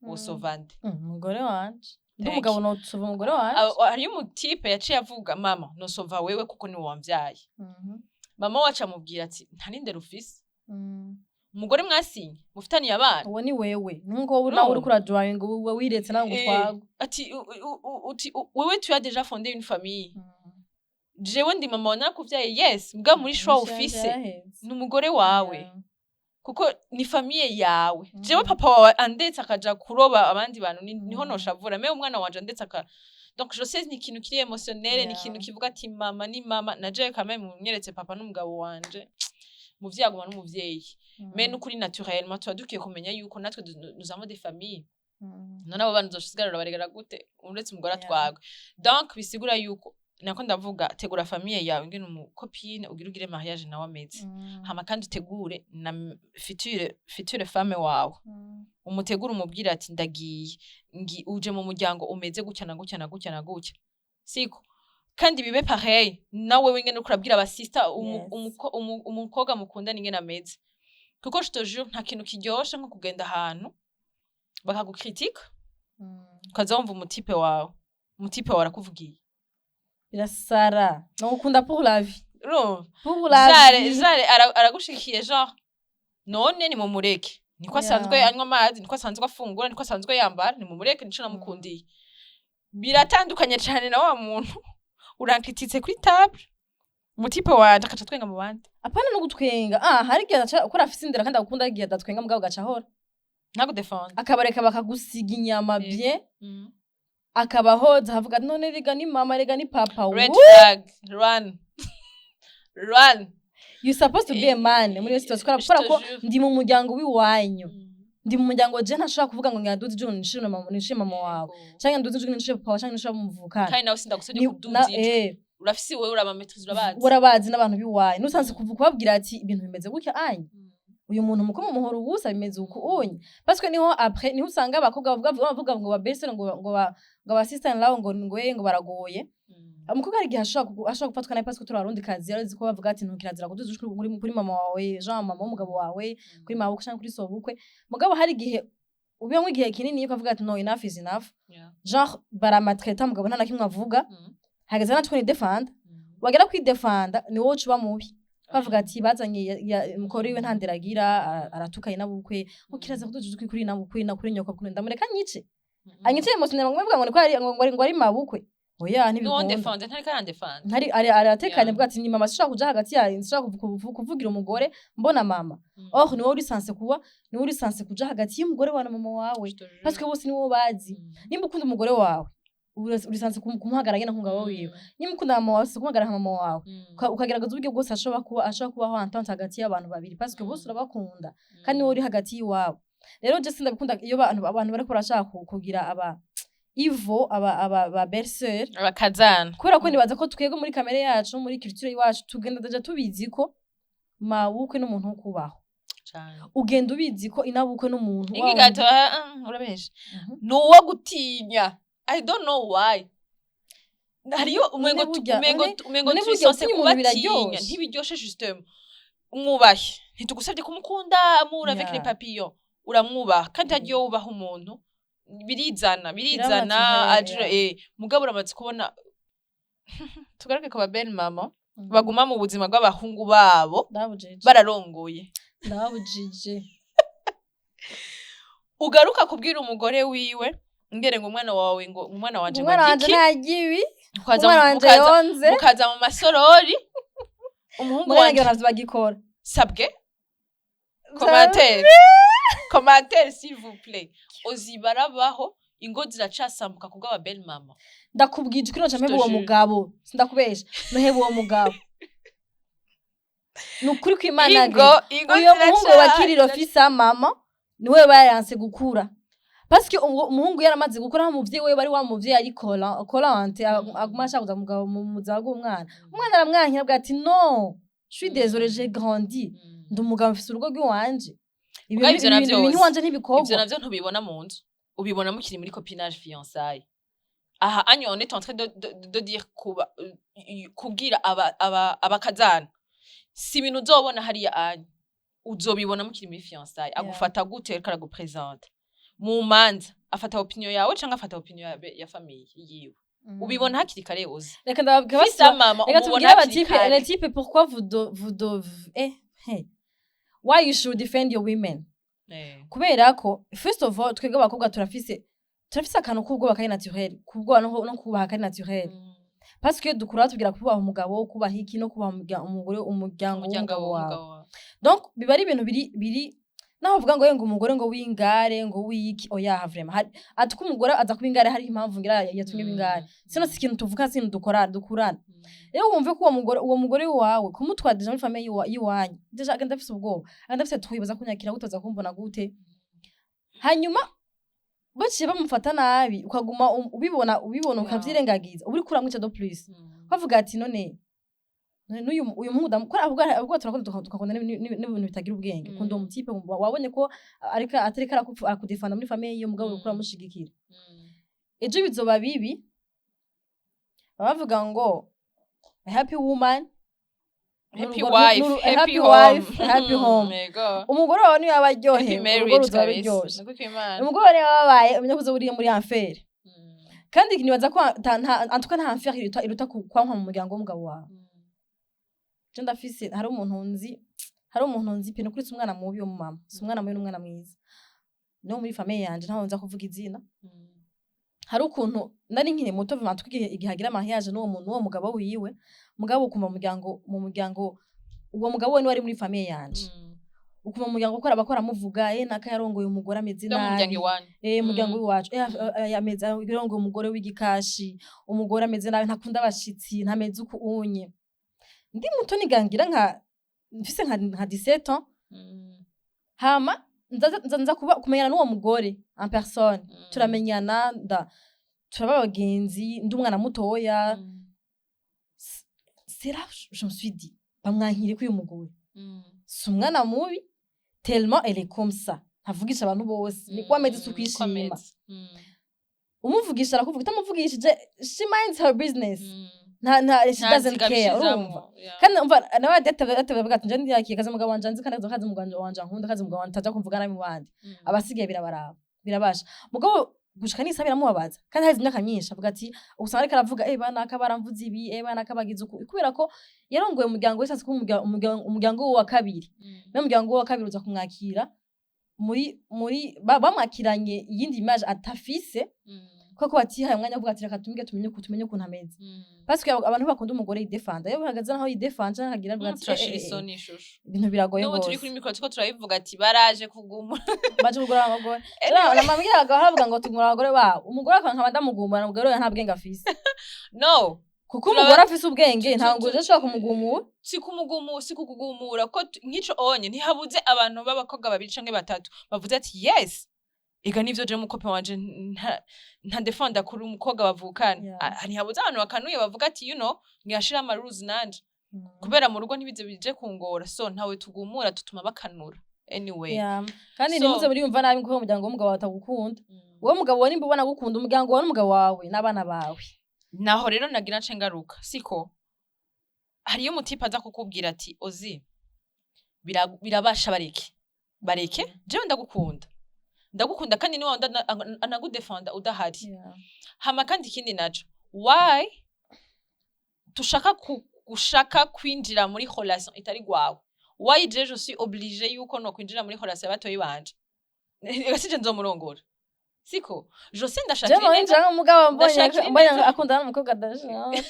wosova nde? Umugore wanje. Ndi Thank umugabo nosova umugore wanje. Hariyo umutipe yaciye avuga: "Mama, nosova wewe kuko niwe wamvyaye." Mama wacu amubwira ati: "Nta n'indero ufise, umugore mwasinye mufitaniye abana." Uwo ni wewe, nkuko wowe nawe uriko uradrawinga, wowe wiretse nawe ngo utwagwe. Ati uti wewe tu as déjà fondé une famille, jewe ndi mama wawe, narakuvyaye, yes, mbwa muri choix ufise ni umugore wawe, kuko ni famille yawe. Jewe papa wawe andetse akaja kuroba abandi bantu niho noshavura, mais umwana wanje andetse aka, donc je sais, ni ikintu kiri émotionnel, ni ikintu kivuga ati mama ni mama. Na jewe quand même munyeretse papa n'umugabo wanje, umuvyeyi aguma n'umuvyeyi. Mais nukuri, naturellement, tuba dukwiye kumenya yuko natwe nous avons des familles. None abo bana uzosigara urabaregera gute uretse umugore atwagwe? Donc bisigura yuko nako ndavuga: tegura famille yawe ingene umucopine ugira ugire mariage nawe ameze, hama kandi utegure na future femme wawe, umutegure, umubwire ati: "Ndagiye uje mu muryango umeze gutya na gutya na gutya na gutya." Siko kandi bibe pareil nawe wengene uriko urabwira abasista umukobwa mukundana ingene ameze, kuko je te jure, nta kintu kiryoshe nko kugenda ahantu bakagukritika, ukaza wumva umutipe wawe arakuvugiye. Birasara no gukunda pour la vie. Urumva? Pour la Jare vie. Jare aragushigikiye, genre none nimumureke, niko asanzwe anywa amazi, niko asanzwe afungura, niko asanzwe yambara, nimumureke, nico namukundiye. Biratandukanye cane na wa muntu urankrititse kuri table, umutipe wanje akaca twenga mu bandi. Apana no gutwenga, ah, hari igihe adaca ukora afise indera kandi agukunda, hari igihe adatwenga mugabo gaca ahora ntagudefende. Akabareka bakagusiga inyama bien, akabahoza avuga: "None rega ni mama, rega ni papa." Red Woo! flag, run, run. You supposed to be a man muri iyo situation, Je kubera te ko jure. ndi mu muryango w'iwanyu, ndi mu muryango. Je ntashobora kuvuga ngo ngira nduze ijuru nishime mama, nishime mama wawe, canke nduze ijuru nishime papa wawe, canke nishime muvukana. Kandi nawe sindagusabye kuduza ijwi. Urafise wewe, urabamaîtriza, urabazi. Urabazi n'abantu b'iwanyu, nusanze kuva kubabwira ati ibintu bimeze gutya anye, uyu muntu muko mumuhora ubusa, bimeze uku unye, parce que niho après niho usanga abakobwa bavuga ngo ba belle-sœur, ngo ba sister in law, ngo baragoye. Umukobwa hari igihe ashobora gufatwa nabi, parce que turi abarundi kazi, arazi ko bavuga ati ntukirazira kuduza ijwi kuri mama wawe, genre mama w'umugabo wawe, kuri mama canke kuri sobukwe. Mugabo hari igihe ubiyamwo igihe kinini ukavuga ati: "No, enough is enough." Genre baramaltraita mugabo nta na kimwe avuga. Hageze natwe ni defanda, wagera kwidefanda ni wowe uca uba mubi, bavuga ati bazanye mukore wiwe nta ndera agira, aratukanye n'abukwe, ngo kiraza kuduza ijwi kuri nabukwe na kuri nyoko. Kuri ndamureka nyice, anyice émotionnel, ngo mvuga ngo niko ari, ngo ari mabukwe. Oya, Nuwo ntibikunda. Ndefende ntariko arandefende. Ntari ari aratekanye. Bwa ati ni mama, sinshobora kuja hagati ya, sinshobora kuvugira umugore mbona mama. Or niwowe uri censé kuba, niwowe uri censé kuja hagati y'umugore wawe na mama wawe, parce que bose niwowe bazi. Nimba ukunda umugore wawe, uri censé kumuhagarara nyene nk'umugabo wiwe. Nimba ukunda mama wawe, uri kumuhagarara nka mama wawe. Ukagerageza uburyo bwose ashobora kubaho entente hagati y'abantu babiri, parce que bose urabakunda kandi niwowe uri hagati y'iwabo. Rero je sindabikunda iyo abantu bariko barashaka kugira aba ivo aba belle-sœur abakazana. Kubera ko nibaza ko twebwe muri kamere yacu, muri culture iwacu, tugenda déjà tubizi ko mabukwe n'umuntu wo kubaho. Ugenda ubizi ko inabukwe n'umuntu wa Ingi gato, urabesha. Ni uwo gutinya, I don't know why. Hariyo umengo umengo umengo none turi burya censé gutinya umuntu kubatinya. Biraryoshe. Ntibiryoshe justement. Umwubahe, ntitugusabye kumukunda, amour avec les papillons. Uramwubaha kandi hagiye wubaha umuntu birizana, birizana. Birabaza. Ajura mugabo uramaze kubona, tugaruke ku ba belle mama baguma mu buzima bw'abahungu babo Ndabujije. bararongoye. Ndabujije. Ugaruka kubwira umugore wiwe ngere ngo umwana wawe, ngo umwana wanje ngo Umwana wanje agiki ntarya ibi. Mukaza Umwana wanje yonze. Mukaza mu masorori, umuhungu Mugabo wanje ngira navyo bagikora. Sabwe, commentaire, commentaire, s'il vous plaît. Ozibarabaho ingo ziracasambuka kubw'aba belle mama. Ndakubwije ukuri, noca mpeba uwo Je te jure. mugabo. Sindakubesha, noheba uwo mugabo, ni ukuri kw'Imana. Ingo Uyo muhungu wa kiriro fisa mama niwe bayanse gukura, parce que umuhungu yaramaze gukura, aho umuvyeyi we bari wa muvyeyi ari collante, aguma ashaka kuza mugabo mu buzima bw'umwana. Umwana aramwankira, avuga ati: "No, je suis désolé, j'ai grandi, ndi umugabo, mfise urugo rw'iwanje." Mugabo ivyo navyo Ibintu iwanje ivyo ntibikorwa. Navyo ntubibona mu nzu, ubibona mukiri muri copinage, fiançailles. Aha anyo on est en train de dire kuba kubwira aba abakazana si ibintu uzobona hariya anyu, uzobibona mukiri muri fiançailles. Agufata gute, ariko aragupresente? Mu manza afata opinion yawe canke afata opinion ya famille yiwe? Ubibona hakiri kare, uzi. Reka ndababwira. Fils à mama. Reka Umubona tubwire hakiri aba types. kare. Les types, pourquoi vous do, vous do, eh, hey. Why you should defend your women? Kubera ko first of all, twebwe abakobwa turafise akantu k'ubwoba kari naturel, k'ubwoba no kubaha kari naturel, parce que dukura batubwira kubaha umugabo, kubaha iki, no kubaha umugore, umuryango Umuryango w'umugabo wawe. W'umugabo wawe. Donc biba ari ibintu biri naho uvuga ngo umugore ngo w'ingare, ngo w'iki, oya, vraiment ati ko umugore aza kuba ingare, hari impamvu ngira yatumye ingare. Sino si ikintu tuvuga, si ikintu dukora dukurana. Rero wumve ko uwo mugore wawe kumutwara déjà muri famille yiwanyu, déjà agenda afise ubwoba, agenda afise twibaza kunyakira gute, aza kumbona gute. Hanyuma baciye bamufata nabi, ukaguma ubibona, ukavyirengagiza, uba uriko uramwica. De plus bavuga ati none n'uyu uyu muhungu ko avuga turakunda, tukakunda n'ibintu bitagira ubwenge. Ukunda uwo mutipe, wabonye ko ariko atariko arakudefanda muri famille yiwe, mugabo uriko uramushigikira. Ejo bizoba bibi. Baba bavuga ngo a happy woman Happy wife, a happy happy home. wife, a happy home. Yego. Umugore wawe niyo yaba Happy aryohewe, urugo marriage ruzoba kabisa. ruryoshe. Nukuri kw'Imana. Umugore wawe niyo yababaye, umenya ko uzoba uri muri enfer. Kandi nibaza ko nta, en tout cas nta enfer iruta kwankwa mu muryango w'umugabo wawe. Je ndafise, hari umuntu nzi pe, nukuri si umwana mubi wo mama, si umwana mubi, n'umwana mwiza, no muri famille yanje ntaho nza kuvuga izina. Hari ukuntu nari nkiri muto vraiment, igihe agira mariage n'uwo muntu, uwo mugabo wiwe, mugabo ukumva mu muryango uwo mugabo we niwe ari muri famille yanje, ukumva mu muryango ko abakora amuvuga, naka yarongoye umugore ameze No mu muryango nabi. iwanyu. Umuryango w'iwacu, ameze, yarongoye umugore w'igikashi, umugore ameze nabi, ntakunda abashitsi, ntameze uku unye. Ndi muto, nigangira nka mfise nka 17 ans. Hama nza kuba kumenyana n'uwo mugore en personne. Turamenyana, turaba abagenzi, ndi umwana mutoya. C'est là je me suis dit, bamwankire ko uyu mugore si umwana mubi, tellement elle est comme ça, ntavugisha abantu bose, niko ameze, si ukwishima. Umuvugisha arakuvuga, utamuvugishije she minds her business, nta she doesn't care, urumva? Kandi umva nawe adatewe ati nje ndiyakiye kazi umugabo wanje nzi, kandi kazi umugabo wanje ankunda, kazi umugabo wanje ataja kumvuga nabi mu bandi. Abasigaye birabaraba, birabasha. Mugabo gushika n'isa biramubabaza, kandi haheze imyaka myinshi. Avuga ati usanga ariko aravuga, banaka baramvuze ibi, banaka bagize uku, kubera ko yarongoye umuryango wese, azi ko umuryango we wa kabiri, n'umuryango we wa kabiri uza kumwakira muri bamwakiranye iyindi image atafise, kuko batihaye umwanya wo kuvuga ati reka tumige tumenye ukuntu ameze, parce que abantu bakunda umugore yidefanda. Iyo bahagaze naho yidefanda, nkagira avuga ati Turashira isoni ishusho. Ibintu biragoye N'ubu turi gose. kuri mikoro turiko turabivuga ati baraje kugumura. Baje kugura abagore. Namabwira abagabo, baravuga ngo tugura abagore babo, umugore akaba nkaba ndamugumura, umugore we nta bwenge afise. No. Kuko umugore afise ubwenge, ntabwo uje ashobora kumugumura. Si kumugumu, si kukugumura ko nk'ico onye ntihabuze abantu b'abakobwa babiri canke batatu bavuze ati yes, ega nivyo, je mu copain wanje nta defenda kuri umukobwa bavukana. Ah, ntihabuze abantu bakanuye bavuga ati ngashira ama rules nanje kubera mu rugo ntibize bije kungora. So ntawe tugumura, tutuma bakanura anyway. Yeah. Kandi ntimuze muriyumva nabi kuko umuryango w'umugabo wawe atagukunda. Wowe mugabo wawe nimba ubona agukunda, umuryango wawe n'umugabo wawe n'abana bawe. Naho rero nagira nce ngaruka, siko hariyo umutipe aza kukubwira ati ozi birabasha, bareke bareke, jewe ndagukunda, ndagukunda, kandi niwe wundi anagudefenda udahari. Hama kandi ikindi naco, why tushaka gushaka kwinjira muri relation itari gwawe? Why je suis obligée yuko no kwinjira muri relation y'abatoyi banje? Ega sije nzomurongora, siko je sais, ndashakira Jewe ineza. ninjira nk'umugabo mbonye Ndashakira mbonye ineza. akundana n'umukobwa adashaka,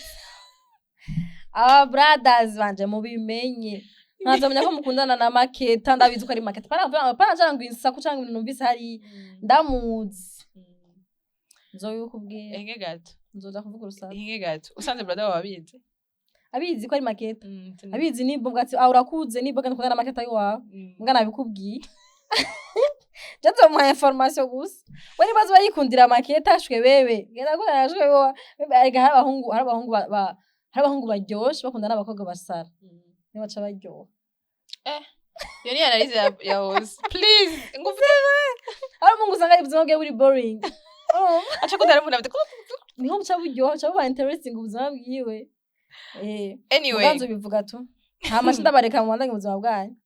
aba brothers banje mubimenye, nkazamenya ko mukundana na Maketa, ndabizi ko ari Maketa, pana ngo insaku canke ibintu numvise hari ndamuzi, nzobikubwira. Inge gato. Nzoza kuvuga urusaku. Inge gato, usanze brother wawe abizi. Abizi ko ari Maketa. Abizi nimba ubwo ati ah urakuze, nimba kandi ukundana na Maketa yiwawe. Mbwa nabikubwiye, je nzomuha information gusa, we niba azoba yikundira Maketa, shwe bebe genda ko shwe wewe. Erega hari abahungu baryoshe bakunda n'abakobwa basara, niba baca baryoha. Iyo ni analyse ya Ozi, please, ngufu. Hari umuhungu usanga ubuzima bwe buri boring. Urumva? Aca kundana n'umuntu afite Niho buca buryoha, buca buba interesting ubuzima bwiwe. Anyway. Muganzo bivuga tu, hama ndabareka mu bandanye ubuzima bwanyu.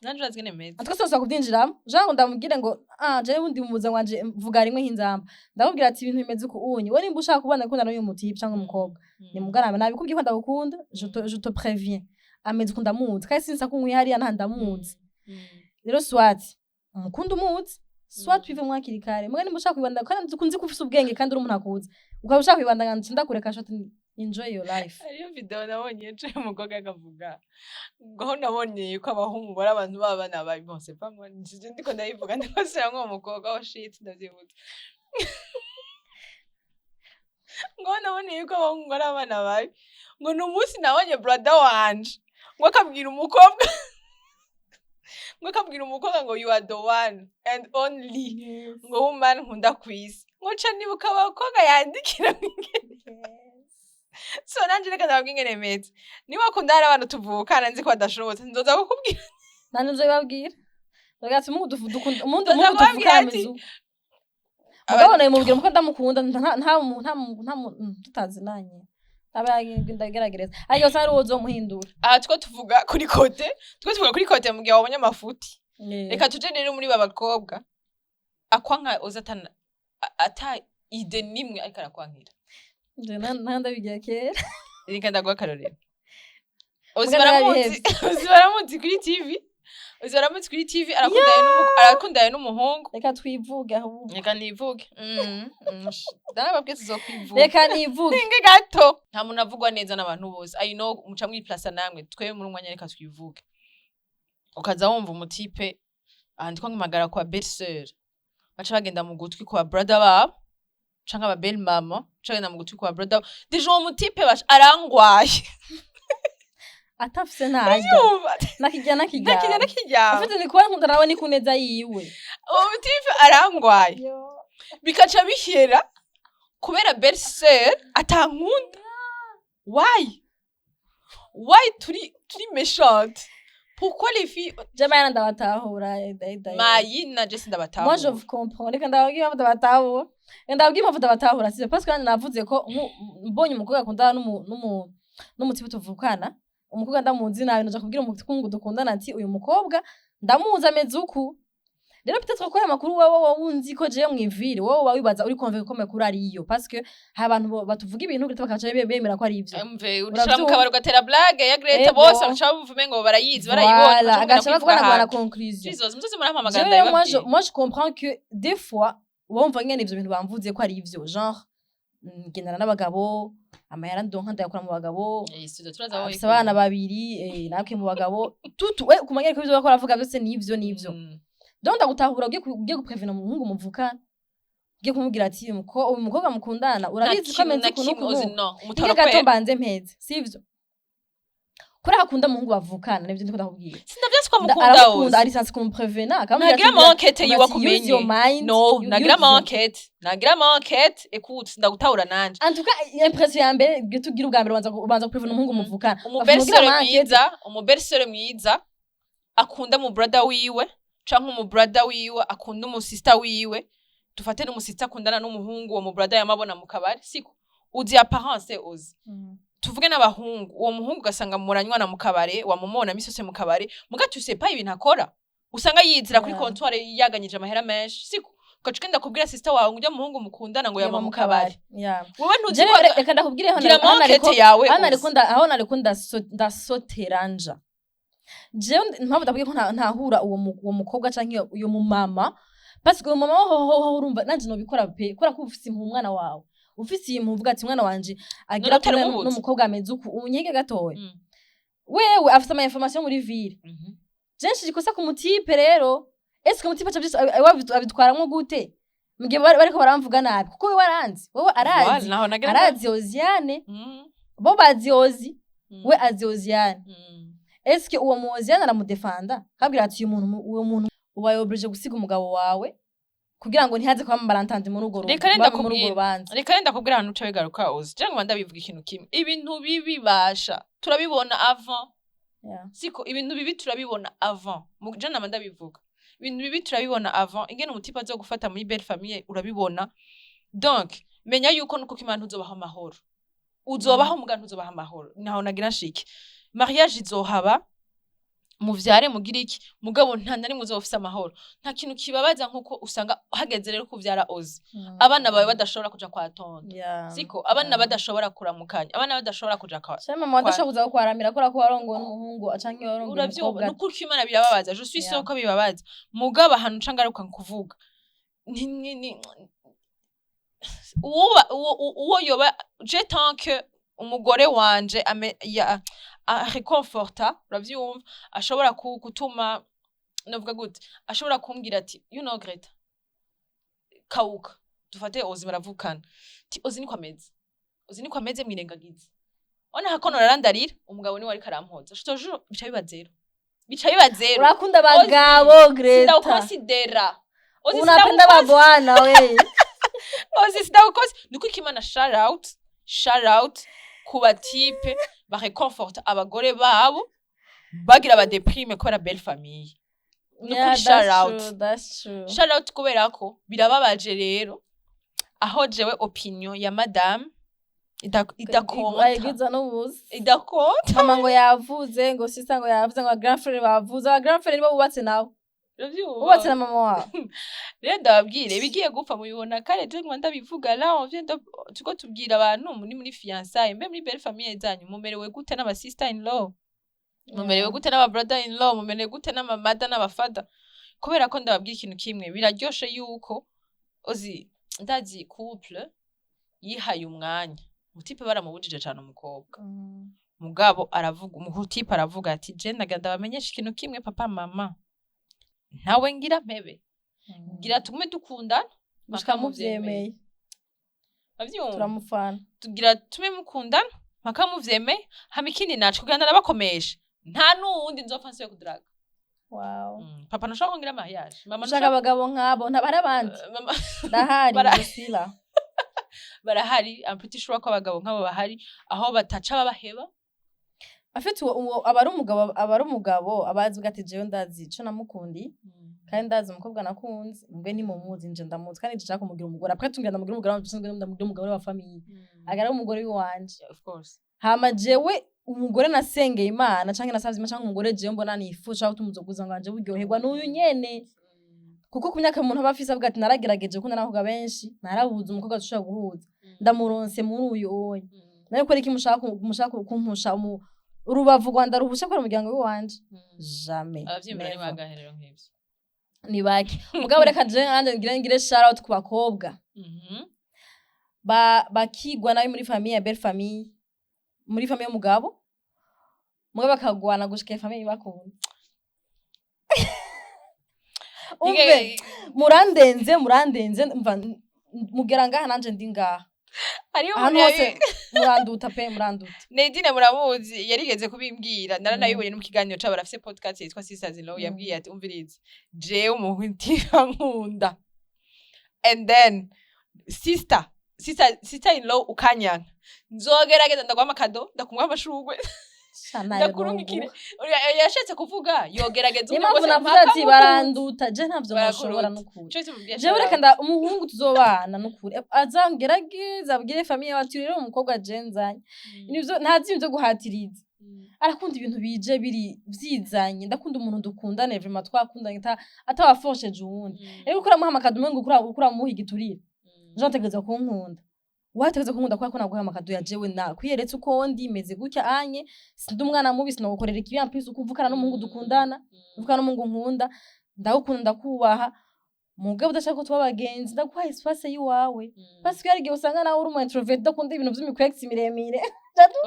Nanje urazi ingene meze. Twese twese kubyinjiramo, jean ngo ndamubwire ngo ah, jewe wundi muza wanje mvuga rimwe nk'inzamba, ndamubwira ati ibintu bimeze uku unye, we nimba ushaka kubana gukundana n'uyu mutipe cyangwa umukobwa, ni mugarama nabikubwiye ko ndagukunda, je te préviens, ameze uku, ndamuzi kandi sinsa ko nkwiye hariya nta ndamuzi. Rero soit umukunda umuzi, soit twivemo hakiri kare. Muga nimba ushaka kwibanda, kandi nzi ko ufise ubwenge kandi uri umuntu akuzi, ukaba ushaka kwibanda, ndakureka shot, enjoy your life. Hariyo video nabonye ejo y'umukobwa akavuga ngo aho nabonye ko abahungu bari abantu b'abana babi. Bon, c'est pas moi, nje ndiko ndayivuga, ndiko nsubira uwo mukobwa. Oh shit, ndavyibutse ngo aho naboneye ko abahungu ari abana babi, ngo ni umunsi nabonye brother wanje ngo akabwira umukobwa ngo "You are the one and only," ngo "woman nkunda kw'isi," ngo nca nibuka abakobwa yandikira. So nanje reka ndababwira ingene meze. Niba wakunda hari abantu tuvukana nzi ko badashobotse, nzoza kukubwira. Nanje nzobibabwira. Ndavuga ati umuhungu dukunda umuhungu Nzoza umuhungu kubabwira tuvukana ati ameze uku. Mugabo nawe mubwira muko ndamukunda, nta tutazinanye, aba ndageragereza, ariko usanga ari wowe uzomuhindura. Aha two tuvuga kuri côté, two tuvuga kuri côté mu gihe wabonye amafuti. Reka tuje rero muri ba bakobwa akwanka uza atana ata idée nimwe ariko arakwankira. Nje ndabigira kera. Reka ndaguha akarorero. Uzi Muga baramuzi, uzi baramuzi kuri TV, uzi baramuzi kuri TV, arakundanye n'umuhungu. Reka twivuge ahubwo. Reka nivuge. Ndarababwiye tuzokwivuga. Reka nivuge. Ninge gato, nta muntu avugwa neza n'abantu bose. I know muca mwiplasa namwe. Twe muri umwanya reka twivuge. Ukaza wumva umutipe andikwa nkimagara kwa belle sœur, baca bagenda mu gutwi kwa brother babo canke aba belle mama, baca bagenda mu gutwi kwa brother babo. Déjà uwo mutipe baca arangwaye. Atafise ntarya. Yumva. Nakijya nakijya. Ntakijya nakiryama. Afite ni kuba nkunda nawe ni kuneza yiwe. Uwo mutipe arangwaye, bikaca bihera kubera belle sœur atankunda. Why turi méchante? Pourquoi les filles? Jama ndabatahura Mayi na Jesse Moi, je ndabatahura. vous comprends. Reka ndababwira impamvu ndabatahura. Reka ndababwira impamvu ndabatahura. C'est parce que nanjye navuze ko mbonye umukobwa akundana n'umutipe tuvukana, umukobwa ndamuzi nabi, naja kubwira umuhungu dukundana ati uyu mukobwa ndamuzi ameze uku. Rero peut-être ko aya makuru wowe wunzi ko jewe mwivire, wowe woba wibaza uri convaincu ko amakuru ariyo, parce que hari abantu batuvuga ibintu Greta bakaca bemera ko ari ivyo. Umve, ushira mu Uravyumva? kabari ugatera blague ya Greta, Ego. bose baca bumva umengo barayizi, barayibonye. Voilà, agaca bagwana conclusion. Jesus, muzoze murampamagara. Jewe moi je, Ndabibabwira. moi je comprends que des fois wumva nyene ivyo bintu bamvuze ko ari ivyo, genre ngendana n'abagabo, amahera ndonka ndayakura mu bagabo. Eh, studio turaza aho. Afise abana babiri, natwe mu bagabo tutu we kumenya ko ivyo bakora avuga byose nivyo nivyo. Donc ndagutahura, ugiye guprevena umuhungu muvukana, ugiye kumubwira ati uyu mukobwa mukundana urabizi ko ameze uku n'uku n'uku." No Hinge umutaro gato kwera. Mbanze mpeze, sivyo? Kubera ko akunda umuhungu bavukana, nivyo ndiko ndakubwira. Sindavyanse ko amukunda. Aramukunda. Ozi Ari censé kumuprevena, akamubwira nagira ati ama enquête yiwe ati, use your akumenye. mind, No, nagira use ama your enquête, nagira ama enquête. Écoute, ndagutahura nanje. En tout cas, impression ya mbere tugira ubwa mbere, ubanza kuprevena umuhungu muvukana. Umubelle-sœur mwiza, umubelle-sœur mwiza akunda mu brother wiwe canke umu brother wiwe akunda umusista wiwe, dufate n'umusista akundana n'umuhungu uwo mu brother yamabona mu kabari, siko? Uzi apparence, uzi tuvuge n'abahungu, uwo muhungu ugasanga muranywana mu kabare, wamumona misi yose mu kabare, muga tu sais pas ibintu akora, usanga yizira kuri comptoir yaganyije amahera menshi, siko? Ugaca ugenda kubwira sister wawe ngo ujya muhungu mukundana ngo yama mu kabari. Wowe ntuzi Jewe ko reka ndakubwire hano. gira Hano ama enquête yawe. Hano ariko Uzi. Aho nariko ndasotera nja jewe, impamvu ndakubwiye ko ntahura uwo mukobwa canke uyo mumama, parce que uwo mama ho urumva nanje nobikora pe, kubera ko ufise impuhwe umwana wawe, ufise iyi mpuhwe uvuga ati umwana wanje agira None utari akundana umubuza? n'umukobwa ameze uku, unyege gatoya. Wewe afise ama information muri ville. Jenshi ikosa ku mutipe rero, est-ce que umutipe aca abitwaramwo gute mugihe bariko baramvuga nabi? Kuko wewe aranzi, wewe arazi. Voilà, naho nagira Arazi Oziane. Bo bazi Ozi. We azi Oziane. Est-ce que uwo mu Oziane aramudefanda akabwira ati uyu muntu, uwo muntu ubaye obligé gusiga umugabo wawe kugira ngo ntihaze kuba malentendu muri urwo rugo, Reka renda muri urwo kubwira. rubanza? Reka renda kubwira ahantu uca bigaruka. Uzi cyangwa ndabivuga ikintu kimwe, ibintu bibi basha turabibona avant. Siko? Ibintu bibi turabibona avant. Je nama ndabivuga, ibintu bibi turabibona avant. Ingene umutipe azo gufata muri belle famille urabibona. Donc menya yuko nuko kimana ntuzobaha amahoro, uzobaho muga ntuzobaha amahoro. Naho nagira nshike, mariage izohaba. Muvyare, mugire iki, mugabo nta na rimwe uzoba ufise amahoro. Nta kintu kibabaza nkuko usanga hageze rero kuvyara, ozi abana bawe badashobora kuja kwa tonto, siko? Abana badashobora kuramukanya, abana badashobora kuja kwa Canke mama badashobora kuza kukwaramira kubera ko warongowe n'umuhungu canke warongowe Uravyumva? umukobwa. Nukuri ko Imana birababaza, je suis sûre ko bibabaza, mugabo ahantu nca ngaruka kuvuga uwo yoba je, tant que umugore wanje ame ya réconforta, uravyumva, ashobora gutuma, novuga gute, ashobora kumbwira ati: "You know, Greta, kauka dufate Ozi baravukana," ti: "Ozi niko ameze, Ozi niko ameze, mwirengagize." Ona hakono rarandarira, umugabo niwe ariko arampoza, je te jure, bica biba zéro, bica biba zéro. Urakunda abagabo, Greta. Sindawukonsidera Ozi. Unapenda mabwana we. Ozi sindawukonsi. Nukuri ko Imana, shout out, shout out ku ba types bareconforta abagore babo bagira ba déprime kubera belle famille. Nukuri, Yeah, shout that's out. true, that's true. Shout out, kubera ko birababaje rero aho jewe opinion ya madame idakonta. Ayigwiza n'ubusa. Idakonta. Mama ngo yavuze, ngo sisa ngo yavuze, ngo grand frère bavuze. Aba grand frère nibo bubatse nawe, bubatse na mama wawe. Rero ndababwire, ibigiye gupfa mubibona kare. Je nguma ndabivuga, là on vient de tuko tubwira abantu muri fiançailles, mbe muri belle famille zanyu mumerewe gute n'aba sister in law? Mumerewe gute n'aba brother in law? Mumerewe gute n'ama mother n'aba father? Kubera ko ndababwira ikintu kimwe, biraryoshe yuko ozi ndazi couple yihaye umwanya, umu type baramubujije cane umukobwa, mugabo aravuga, umu type aravuga ati: "Je ndaga ndabamenyesha ikintu kimwe, papa, mama, ntawe ngira mpebe, ngira tugume dukundana gushika mpaka muvyemeye." Bavyumva? Turamufana. Tugira tume mukundana mpaka muvyemeye. Hama ikindi naco kugira ndanabakomesha, nta n'uwundi nzopfa nsubiye kuduraga. Papa ntushobora kungira mariage, mama. Ushaka abagabo nk'abo, ntabari abandi. Mama. Ndahari. Bara- Je suis là. Barahari, I'm pretty sure ko abagabo nk'abo bahari, aho bataca babaheba. Afite uwo aba ari umugabo, aba ari umugabo abazi ati: "Jewe ndazi ico namukundi, kandi ndazi umukobwa nakunze, mbwe ntimumuzi, nje ndamuzi, kandi nshaka kumugira umugore." Après tungira ndamugira umugore, ndamugira umugore wa famille, agara umugore w'iwanje. Of course. Hama jewe umugore nasengeye Imana canke nasavye Imana, canke umugore jewe mbona nifuza gutuma uzokuza nganje buryoherwa n'uyu nyene, kuko ku myaka umuntu aba afise avuga ati: "Naragerageje gukunda n'abakobwa benshi, narabuze umukobwa dushobora guhuza, ndamuronse muri uyu." Oya, nawe kubera iki mushaka kumpusha urubavu rwanda ruhusha kubera umuryango w'iwanje? Jamais. Abavyimvira ni Never. bangahe rero nk'ivyo? Ni bake. Mugabo reka je nanje ngire shout out ku bakobwa bakigwa nabi muri famille ya belle famille, muri famille y'umugabo, mugabo bakagwana gushika iyo famille ibakunda. Umve, murandenze, murandenze, mva mugera ngaha nanje ndi ngaha. Hariho ahantu umuntu hose muranduta pe, muranduta. Nadine muramuzi, yarigeze kubimbwira, naranabibonye no mu kiganiro cabo, barafise podcast yitwa Sisters in Law. Yambwiye ati: "Umvirize, jewe umuntu nkunda and then sister in law ukanyanka, nzogerageza ndaguha ama cadeaux, ndakumuha amashurwe, ndakurungikire." Yashatse kuvuga yogerageza Niyo uburyo mpamvu bwose navuze mpaka ati mukunze. Baranduta, je ntavyo Barakuruta. nashobora n'ukuri. Ico tumubwiye. Jewe reka nda umuhungu tuzobana n'ukuri azangerageza abwire famille bati: "Rero umukobwa je nzanye nivyo, ntazi ibintu vyo guhatiriza, arakunda ibintu bije biri vyizanye. Ndakunda umuntu dukundane vraiment, twakundanye atawafosheje uwundi." Rero uko uramuha ama cadeaux, umengo uko uramuha igiturire. Je ntegerezwa kunkunda, wategerezwa kunkunda kubera ko naguha ama cadeaux ya jewe nakwiyeretse uko ndi, meze gutya anye, sindi umwana mubi, sinagukorera ikibi. En plus ukuvukana n'umuhungu dukundana, uvukana n'umuhungu nkunda, ndagukunda, ndakubaha, mugabo udashaka ko tuba abagenzi, ndaguha espace yiwawe, parce que hari igihe usanga nawe uri umu introvert, udakunda ibintu vy'imikwegisi miremire.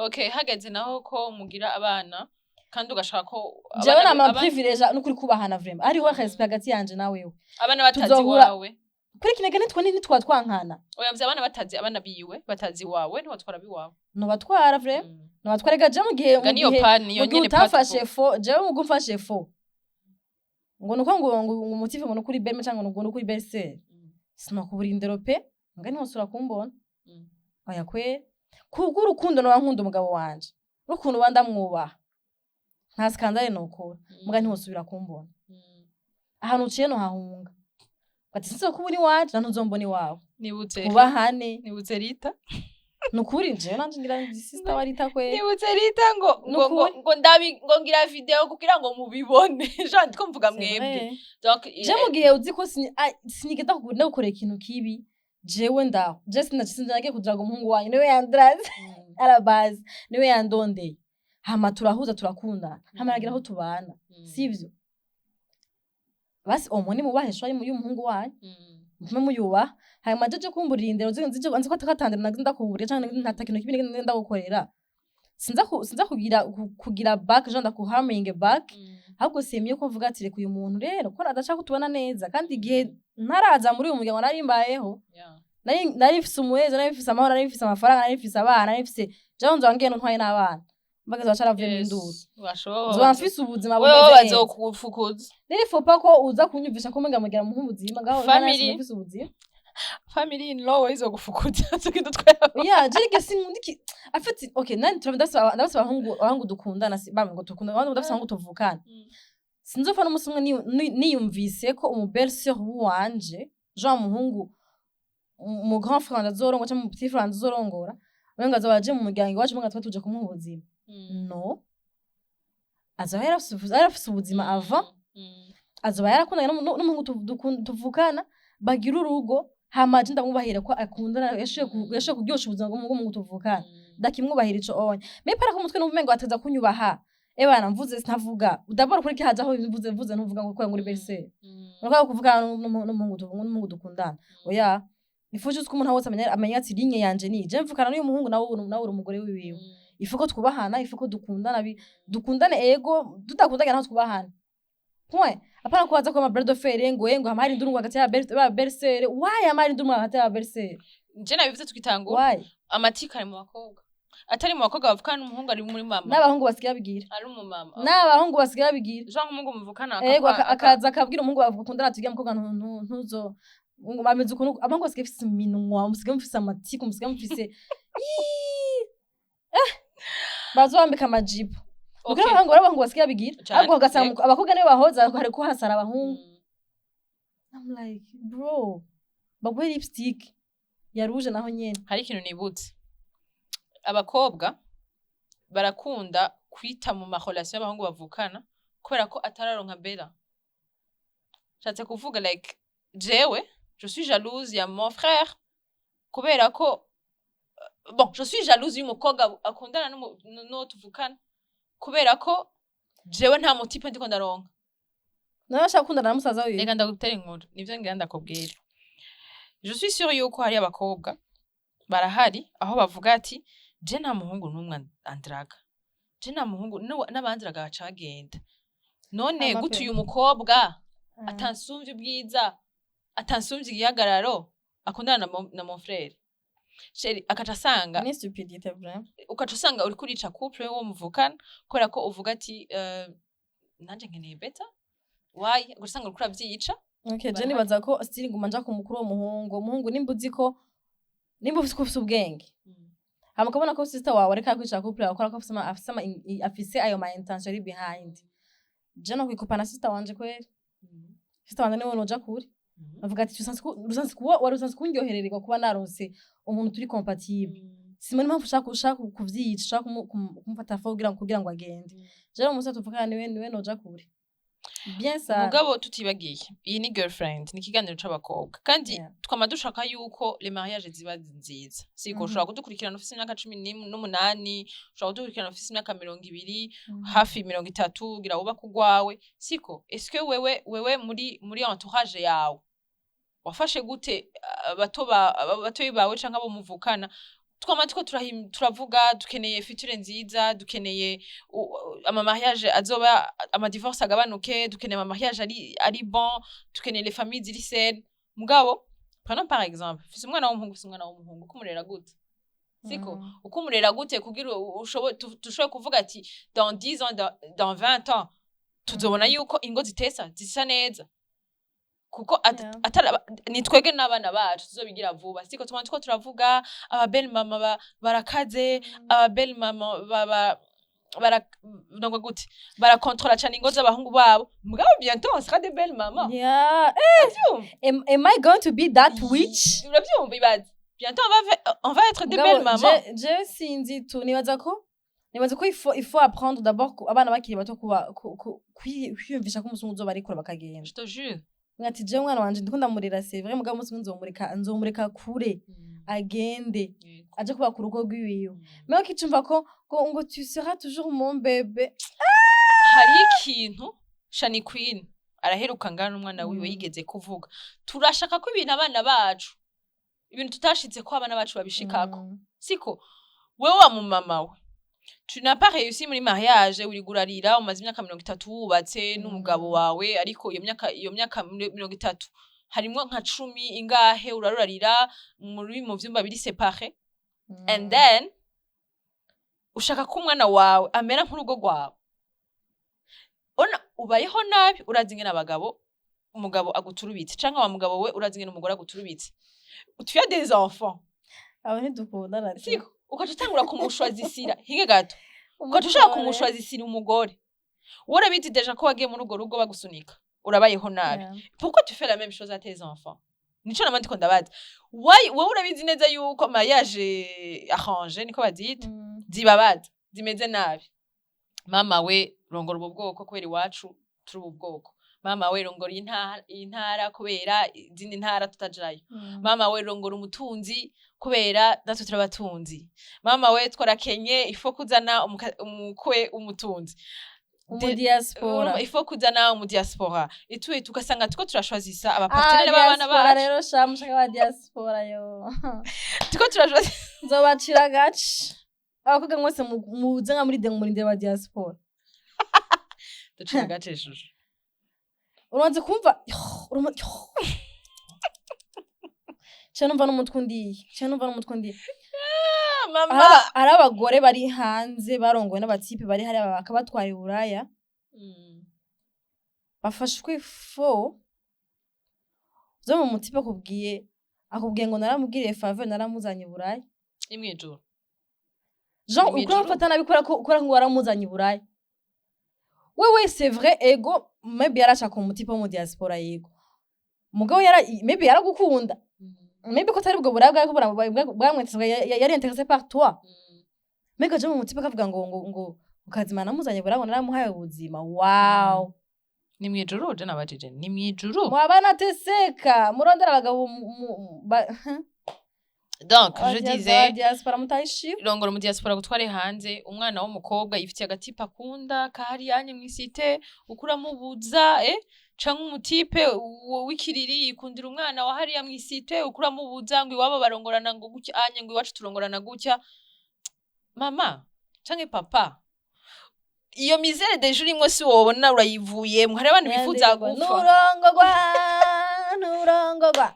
Okay, hageze naho ko mugira abana kandi ugashaka ko Jewe abana nama privilege n'ukuri kubahana vraiment, hariho respect hagati yanje na wewe. Abana batazi Tuzohura- iwawe. Kuri kinege nitwe nitwa twankana. Oya, mvye abana batazi, abana biwe batazi iwawe, ntiwatwara biwawe. Nobatwara vraiment, nobatwara ega je mu gihe Ga mu niyo gihe pa niyo mu gihe nyene utamfashe fo, jewe mugo umfashe fo, ngo nuko ngo umutive, ngo nukuri belle cyangwa ngo nukuri belle, sinokubura indero pe, nga ntiwosura kumbona. Oya kwe, kubw'urukundo noba nkunda umugabo wanje n'ukuntu uba ndamwubaha, nta scandale nokora, muga ntiwosubira kumbona. Ahantu uciye nohahunga, ati sinzokubura iwanje na ntuzombona iwawe. Nibutse Twubahane. Nibutse Rita. Nukuri jewe nanje ngira ndi sister wa Rita kwe. Nibutse Rita ngo Nukuri. Ngo ndabi ngo ngira video kugira ngo mubibone, Jean, ndiko mvuga C'est mwebwe. vrai. Donc Je mu gihe uzi ko sinigenda kugura ikintu kibi, jewe ndaho je sinagiye kudiraga umuhungu wanyu, niwe yandraze à la base, niwe yandondeye, hama turahuza, turakundana, hama aragira aho tubana, sivyo? Basi omwe mubahe choix y'umuhungu wanyu, mutume muyubaha. Hanyuma jeje kumburira indero nzi ko atakatandira nazo ndakuburira canke ntata kintu kibi ndagukorera, sinza kugira back, je ndakuharminge back. Ahubwo semiye ko mvuga ati: "Reka uyu muntu rero ko adashaka kutubona neza." Kandi igihe ntaraza muri uyu muryango nari mbayeho, nari mfise umuhezo, nari mfise amahoro, nari mfise amafaranga, nari mfise abana, nari mfise jewe nzoba ngiye ntwaye n'abana mbagaze bacaravuye induru, nzoba mfise ubuzima Wewe bumeze neza. Bazokufukuza. Rero il faut pas ko uza kunyumvisha ko umenga mugira muhe ubuzima ngaho. Family. Mfise ubuzima. Family in law izogufukuza, tugenda tweba. Yeah, je rege sinkunda iki afite. Okay, nani turabona, ndabasaba abahungu dukundana, si bamwe ngo dukundana, abahungu, ndabasaba abahungu tuvukana, sinzopfa n'umunsi umwe niyumvise ko umu belle sœur wanje, Jean, umuhungu mu grand frère wanje azorongora cyangwa mu petit frère wanje azorongora, umenga azoba aje mu muryango iwacu, umenga tuba tuje kumuha ubuzima. No, azoba yarafise ubuzima avant, azoba yarakundanye n'umuhungu tuvukana, bagira urugo, hama je ndamwubahira ko akundana, yashoboye kuryosha ubuzima bw'umuhungu tuvukana. Ndakimwubahira ico onye, mais para ko umutwe numva umengo ateza kunyubaha. Ebana, mvuze sinavuga d'abord kuri kihajaho, mvuze ntuvuga ngo kubera ngo uri belle-sœur urashaka kuvugana n'umuhungu dukundana. Oya, il faut juste ko umuntu wese amenya ati: "Ligne yanje ni je mvukana n'uyu muhungu, nawe uri umugore wiwiwe." Il faut ko twubahana, il faut ko dukundana, dukundane ego, tudakundanye naho twubahana, point. Apana ko haza ko ama bras de fer, ngo hama hari induru hagati ya ba belle-sœur. Why hama hari induru hagati ya belle-sœur? Je nabivuze tukitangura. Why? Amatika ari mu bakobwa, atari mu bakobwa bavukana n'umuhungu, ari muri mama. N'abahungu basigaye babigira. Ari mu mama. N'abahungu basigaye babigira. Jean, nk'umuhungu muvukana Ego, akaza akabwira umuhungu bakundana ati: "Uriya mukobwa ntuzo ngo ameze ukuntu." Abahungu basigaye bafise iminwa, musigaye mufise amatiku, musigaye mufise. Iiii! Eh, bazobambika amajipo. Kuko abahungu basigaye babigira. Cane, ahubwo ugasanga abakobwa nibo bahoza hariko hasara abahungu. I'm like, bro, baguhe lipstick ya rouge naho nyene. Hari ikintu nibutse: abakobwa barakunda kwita mu ma relation y'abahungu bavukana kubera ko atararonka bera. Nshatse kuvuga, like, jewe je suis jalouse ya mon frère kubera ko, bon, je suis jalouse y'umukobwa akundana n'uwo tuvukana kubera ko jewe nta mu type ndiko ndaronka. Nawe ashaka gukundana na musaza wiwe. Reka ndagutera inkuru, nivyo ngira ndakubwira. Je suis sûre yuko hari abakobwa barahari aho bavuga ati: "Je nta muhungu n'umwe andraga, je nta muhungu n'abandraga baca bagenda. None Ama gute pe. uyu mukobwa atansumvye ubwiza, atansumvye igihagararo, akundana na mon frère chéri?" Akaca asanga Ni stupidité vraiment. Ukaca usanga uriko urica couple wo muvukana kubera ko uvuga ati: "Nanje nkeneye better." Why? Ugaca usanga uriko uravyica. Okay, je Barahari. nibaza ko still nguma nja ku mukuru w'umuhungu. Umuhungu, nimba uzi ko, nimba ufise ko ufise ubwenge, hama ukabona ko sister wawe ariko arakwicara couple yawe, akora ko afise ayo ma intention ari behind, je no kwikupa na sister wanje kweri. Sister wanje niwe noja kure, bavuga ati: "Usanzwe kuba wari usanzwe kundyoherererwa kuba naronse umuntu turi compatible. Simona impamvu ushaka kuvyica, ushaka kumufata fo kugira ngo agende." Je rero umusore tuvukana niwe noja kure bien ça. Mugabo tutibagiye, iyi ni girlfriend, ni ikiganiro c'abakobwa kandi twama dushaka yuko les mariages ziba nziza, siko? Ushobora kudukurikirana ufise imyaka 18, ushobora kudukurikirana ufise imyaka 20, hafi 30, ugira wubake urwawe, siko? Est-ce wewe muri entourage yawe wafashe gute abatoyi bawe canke abo muvukana? Twama turiko turavuga dukeneye future nziza, dukeneye ama mariage azoba, ama divorce agabanuke, dukeneye ama mariage ari bon, dukeneye les familles ziri saines. Mugabo prenons par exemple, ufise umwana w'umuhungu, ufise umwana w'umuhungu, ukumurera gute, siko? Ukumurera gute kugira dushobore kuvuga ati: "Dans 10 ans, dans 20 ans, tuzobona yuko ingo zitesa zisa neza"? Kuko ni twebwe n'abana bacu tuzobigira vuba, siko? Tuma tuko turavuga aba belle mama barakaze, aba belle mama bara ndongo gute, barakontrola cyane ingo z'abahungu babo. Mugabo bientôt on sera des belles mamans. Yeah. Uravyumva? Am I going to be that witch? Uravyumva? Ibaze. Bientôt on va être des belles mamans. Jewe sinzi tu, nibaza ko il faut apprendre d'abord abana bakiri bato kuba kwiyumvisha ko umunsi umwe uzobarekura bakagenda. Je te jure. Ati jewe umwana wanje ndiko ndamurera, c'est vrai, mugabo umunsi umwe nzomureka kure, agende aje kubaka urugo rwiwiwe. Mais ukicumva ko ngo tu seras toujours mon bébé. Hariho ikintu Shani Queen araheruka ngana n'umwana wiwe yigeze kuvuga: turashaka ko ibintu abana bacu, ibintu tutashitse ko abana bacu babishikako. Siko wewe wa mumama we, tu n'as pas réussi muri mariage, uriko urarira, umaze imyaka 30 wubatse n'umugabo wawe, ariko iyo myaka 30 harimwo nka 10 ingahe urarurarira muri mu vyumba biri séparés. And then ushaka ko umwana wawe amera nk'urugo rwawe. Ona ubayeho nabi, urazi ingene abagabo, umugabo aguturubitse, canke wa mugabo we urazi ingene umugore aguturubitse, tu as des enfants. Abo ntidukundana tu. Siko ukaca utangura kumushwazisira, hinge gato, ukaca ushaka kumushwazisira umugore. Wowe urabizi déjà ko wagiye muri urwo rugo bagusunika, urabayeho nabi. Pourquoi tu fais la même chose à tes enfants? Nico nama ndiko ndabaza. Why? Wowe urabizi neza yuko mariage arrangé, niko bazita, zibabaza, zimeze nabi. Mama we, rongora ubu bwoko kubera iwacu turi ubu bwoko. Mama we, rongora iyi ntara, iyi ntara kubera izindi ntara tutajayo. Mama we, rongora umutunzi kubera natwe turabatunzi. Mama we, twarakenye, il faut kuzana umukwe umutunzi. Umudiaspora. Il faut kuzana umudiaspora itu tugasanga tuko turashwazisa Ah, abapartenaires b'abana diaspora bacu. Rero sha, mushaka ba diaspora yo. Tuko turashwazisa. Nzobacira agace abakobwa mwese muze nka muri de murindire ba diaspora. Ducira agace shusho. Uranze kumva cyane, numva n'umutwe undiye cyane, numva n'umutwe undiye. Mama. Hari abagore bari hanze barongowe n'abatipe bari hariya bakabatwara i Buraya, bafashwe fo zo mu mutipe akubwiye ngo naramubwiriye faveur, naramuzanye i Buraya. Imwijuru. Jean Mw'ijuru? Ukuri amufata nabi kubera ko ngo waramuzanye i Buraya. Wewe, c'est vrai, ego, maybe yarashaka umutipe wo mu diaspora, yego, mugabo yara maybe yaragukunda, maybe ko atari ubwo buraya bwari bwamwentese, yari intéressé par toi. Mbega je mu mutipe akavuga ngo ukazima namuzanye buraya, ngo naramuhaye ubuzima, wow. Ni mwijuru, je nabajije, ni mwijuru. Mwaba nateseka murondera abagabo Donc je disais, diaspora mutayishima. Rongora mu diaspora gutware hanze umwana w'umukobwa yifitiye agatipe akunda kahari mw'isite, ukuramubuza, canke umutipe w'ikiriri yikundira umwana wa hariya mw'isite, ukuramubuza ngo iwabo barongorana ngo gutya anye, ngo iwacu turongorana gutya. Mama canke papa, iyo misère déjà urimwo si wobona urayivuyemwo. Hari abantu bifuza gupfa. Nurongogwa, nurongogwa.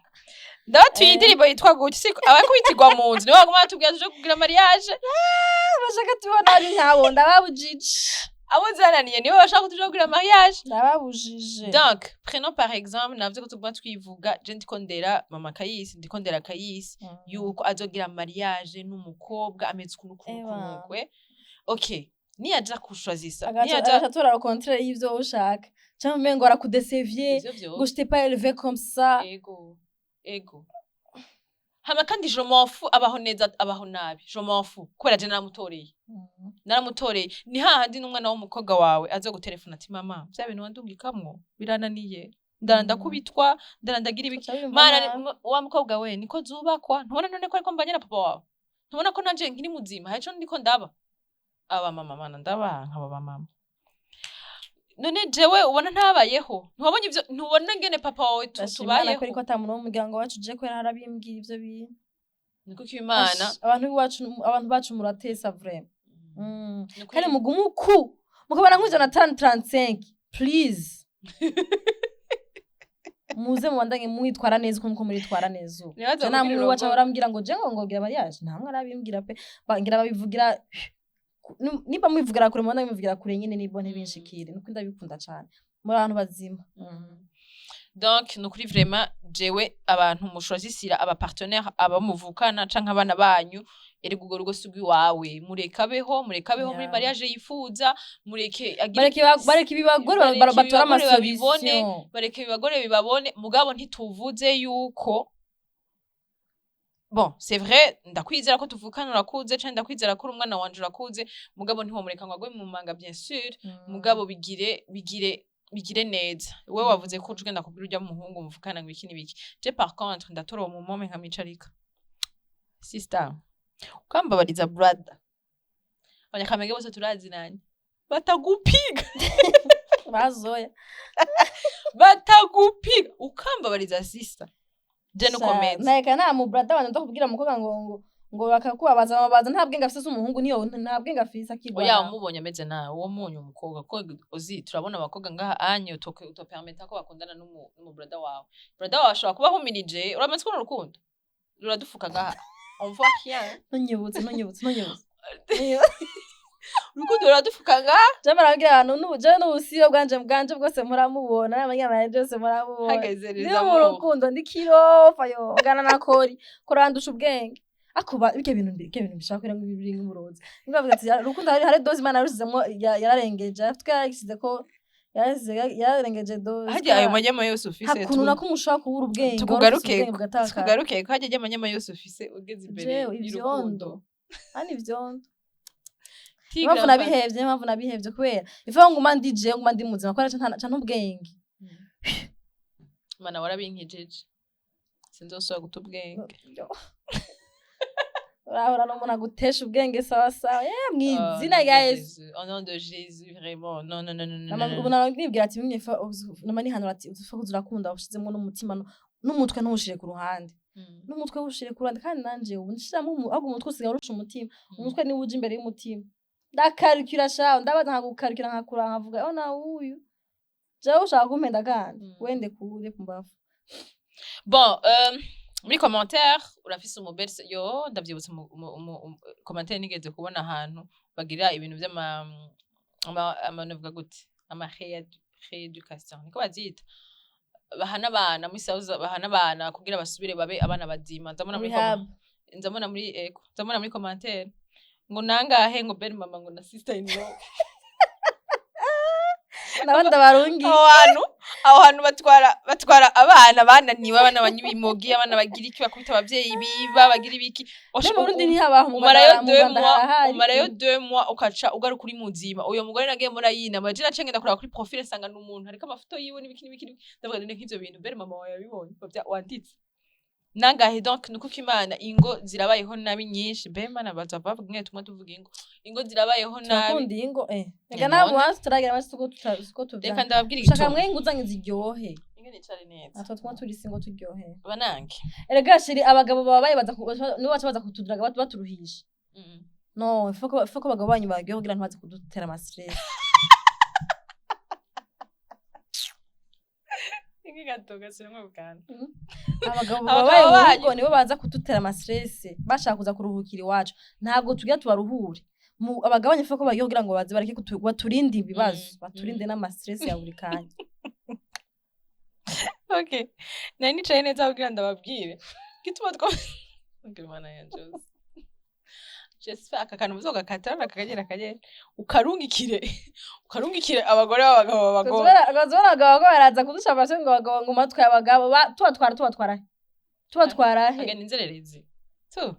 Ndabatuye indirimbo yitwa gutya, siko abakubitirwa mu nzu nibo baguma batubwira tuje kugira mariage. Bashaka tubona ari nkabo, ndababujije. Abo zananiye nibo bashaka tuja kugira mariage. Ndababujije. Donc prenons par exemple, navyo ko tuguma twivuga, je ndiko ndera mama Kayisi, ndiko ndera Kayisi yuko azogira mariage n'umukobwa ameze ukuntu ukuntu. Ewa. Ukuntu kwe, okay, niyaja kushwazisa, agaca niyaja agaca atora le contraire y'ivyo ushaka, cyangwa umengo arakudesevye, ivyo vyose. Ngo je t'ai pas élevé comme ça. Ego, hama kandi je m'en fous, abaho neza abaho nabi, je m'en fous, kubera je naramutoreye, naramutoreye. Ni hahandi n'umwana w'umukobwa wawe azogutelefona ati: "Mama, vya bintu wandungikamwo birananiye, ndara ndakubitwa, ndara ndagira ibiki." Uca wiyumva Mana, nabi. Wa mukobwa we, niko zubakwa. Ntubona none ko ariko mbanye na papa wawe? Ntubona ko nanje nkiri muzima, hari ico ndiko ndaba? Aba mama, mana, ndabanka aba mama. None jewe ubona ntabayeho? Ntiwabonye ivyo? Ntubona ngene papa wawe Ndashima Imana tubayeho? ko ariko ata muntu wo mu muryango wacu uje kubera harabimbwira ivyo bintu. Niko ko Imana Ash, abantu b'iwacu, abantu bacu muratesa vraiment. Nukuri. Kandi mugume uku mukabona nk'ijana tanu 35, please muze mubandanye mwitwara neza uko muko muritwara neza ubu. Ntibaze Je nta muntu kugira wacu urugo. ahora ambwira ngo je ngo ngogira mariage, nta mwe arabimbwira pe. Ngira babivugira niba mwivugira kure, mubandanye mubivugira kure nyene, nibwo ntibinshikire. Nuko ndabikunda cane, muri abantu bazima. Donc nukuri vraiment, jewe abantu mushwazisira aba partenaire, abamuvukana canke abana banyu, erega urwo rugo si urw'iwawe. Mureke abeho, mureke abeho muri mariage yifuza, mureke agire Bareke ibibagore Bareke batora ibibagore babibone. amasolution. Bareke ibibagore bibabone, mugabo ntituvuze yuko Bon, c'est vrai, ndakwizera ko tuvukana, urakuze canke ndakwizera ko uri umwana wanje, urakuze, mugabo ntiwomureka ngo agwe mu manga, bien sûr. Mugabo bigire neza. Wewe wavuze ko uca ugenda kubwira urya muhungu muvukana ngo iki n'ibiki. Je par contre ndatora uwo mumome nkamwicarika: "Sister, ukambabariza, brother, Abanyakamenge bose turazinanye, batagupiga." Bazoya. Batagupiga, ukambabariza sister, je nuko meze. Neka nta mu brother wanje ndakubwira umukobwa ngo bakakubabaza babaza, nta bwenge afise. Umuhungu niyo nta bwenge afise akigwana. Oya, umubonye ameze nawe, uwo munyu umukobwa ko uzi turabona abakobwa ngaha anye utopermeta ko bakundana n'umu brother wawe. Brother wawe ashobora kuba ahumirije. Uramaze kubona urukundo ruradufuka ngaha, on voit rien. Ntunyibutse, ntunyibutse, ntunyibutse. Urukundo ruradufuka ngaha. Je marabwira abantu n'ubu, je n'ubusiyo bwanje bwose muramubona, n'abanyamahanga byose muramubona. Hageze. Ndi mu rukundo ndi kirofa yo ngana na kori kurandusha ubwenge akuba ibyo bintu bishaka kugira ngo biri nk'uburozi. Niba bavuga ati urukundo hari dose Imana yarushizemo, yararengeje, twe yarashyize ko yararengeje dose. Harya ayo manyama yose ufise Nta kuntu nako umushobora kubura ubwenge wari ufise, tukugaruke ubwenge bugatakara. Tukugaruke ko harya amanyama yose ufise ugeze imbere Jewe y'urukundo. ivyondo hano, ivyondo. Tigre. Impamvu nabihevye, impamvu nabihevye kubera ifa nguma ndi jewe, nguma ndi muzima kubera ca n'ubwenge. Mana, warabinkijije, sinzosubira guta ubwenge. Urahura n'umuntu agutesha ubwenge sawa sawa, mw'izina rya Yesu. Au nom de Jésus, vraiment, non, non, non, non, non. Ubu nibwira ati bimwe nama nihanura ati uzufa kuza urakunda ushizemo n'umutima n'umutwe, ntuwushire ku ruhande. N'umutwe wushire ku ruhande. Kandi nanje ubu nshiramo ahubwo umutwe usigaye urusha umutima. Umutwe niwo uja imbere y'umutima. Ndakarikira shaho, ndabaza nkagukarikira, nkakura nkavuga: "Oh, na uyu jewe ushaka kumpenda." Kandi wende kure kumbavu. Bon, muri commentaire urafise umubelse yo, ndavyibutse commentaire nigeze kubona ahantu bagira ibintu vy'ama ama novuga gute, ama rééducation niko bazita, bahana abana muri South, bahana abana kugira basubire babe abana bazima. Nzamubona muri Rehab. Nzamubona muri, ego, nzamubona muri commentaire ngo nangahe ngo belle mama ngo na sister in law. Nabandi abarungi. Aho hantu batwara abana bananiwe, abana banywa ibimogi, abana bagira iki, bakubita abavyeyi, biba bagira ibiki. No mu Burundi ntihabaho, mu Umarayo Rwanda, mu deux Rwanda mois, harahari. umarayo 2 mois, ukaca ugaruka uri muzima. Uyo mugore nagiye murayinama, je naciye ngenda kuraba kuri profile, nsanga ni umuntu hariko amafoto yiwe n'ibiki n'ibiki n'ibiki. Ndavuga none nk'ivyo bintu belle mama wawe yabibonye wanditse nangahe? Donc nuko Imana, ingo zirabayeho nabi nyinshi. Be Mana, baza bavuga ingene tumwe tuvuga ingo zirabayeho nabi. Turakunda ingo, reka Eh, ntabwo none. hasi turagira amasi tuko Reka tuvyanga. ndababwira Ushaka igituma mwe inguzanyo ziryohe. Ingene icare neza. Natwe twuma turi singo turyohe. Banange. Erega chéri, abagabo baba baza nibo baca baza kutuduraga baturuhisha. No ifo ko abagabo banyu baryohe kugira ntibaze kudutera ama stress. Abagabo Abagabo babaye mu banyu. rugo nibo baza kudutera ama stress, bashaka kuza kuruhukira iwacu. Ntabwo tugira tubaruhure. Abagabo banyu ifo ko baryohe kugira ngo baze bareke baturinde ibibazo, baturinde n'ama stress ya buri kanya. Okay, nari nicaye neza kugira ndababwire gituma two. Okay, Mana ya Jose, j'espère aka kantu muzogakata akagera akagera, ukarungikire abagore b'abagabo babagore. Ukazibona abagabo ko baraza kudusha amashyi ngo abagabo ngo matwi abagabo tubatwara he? Tubatwara he? Agenda inzererezi tu.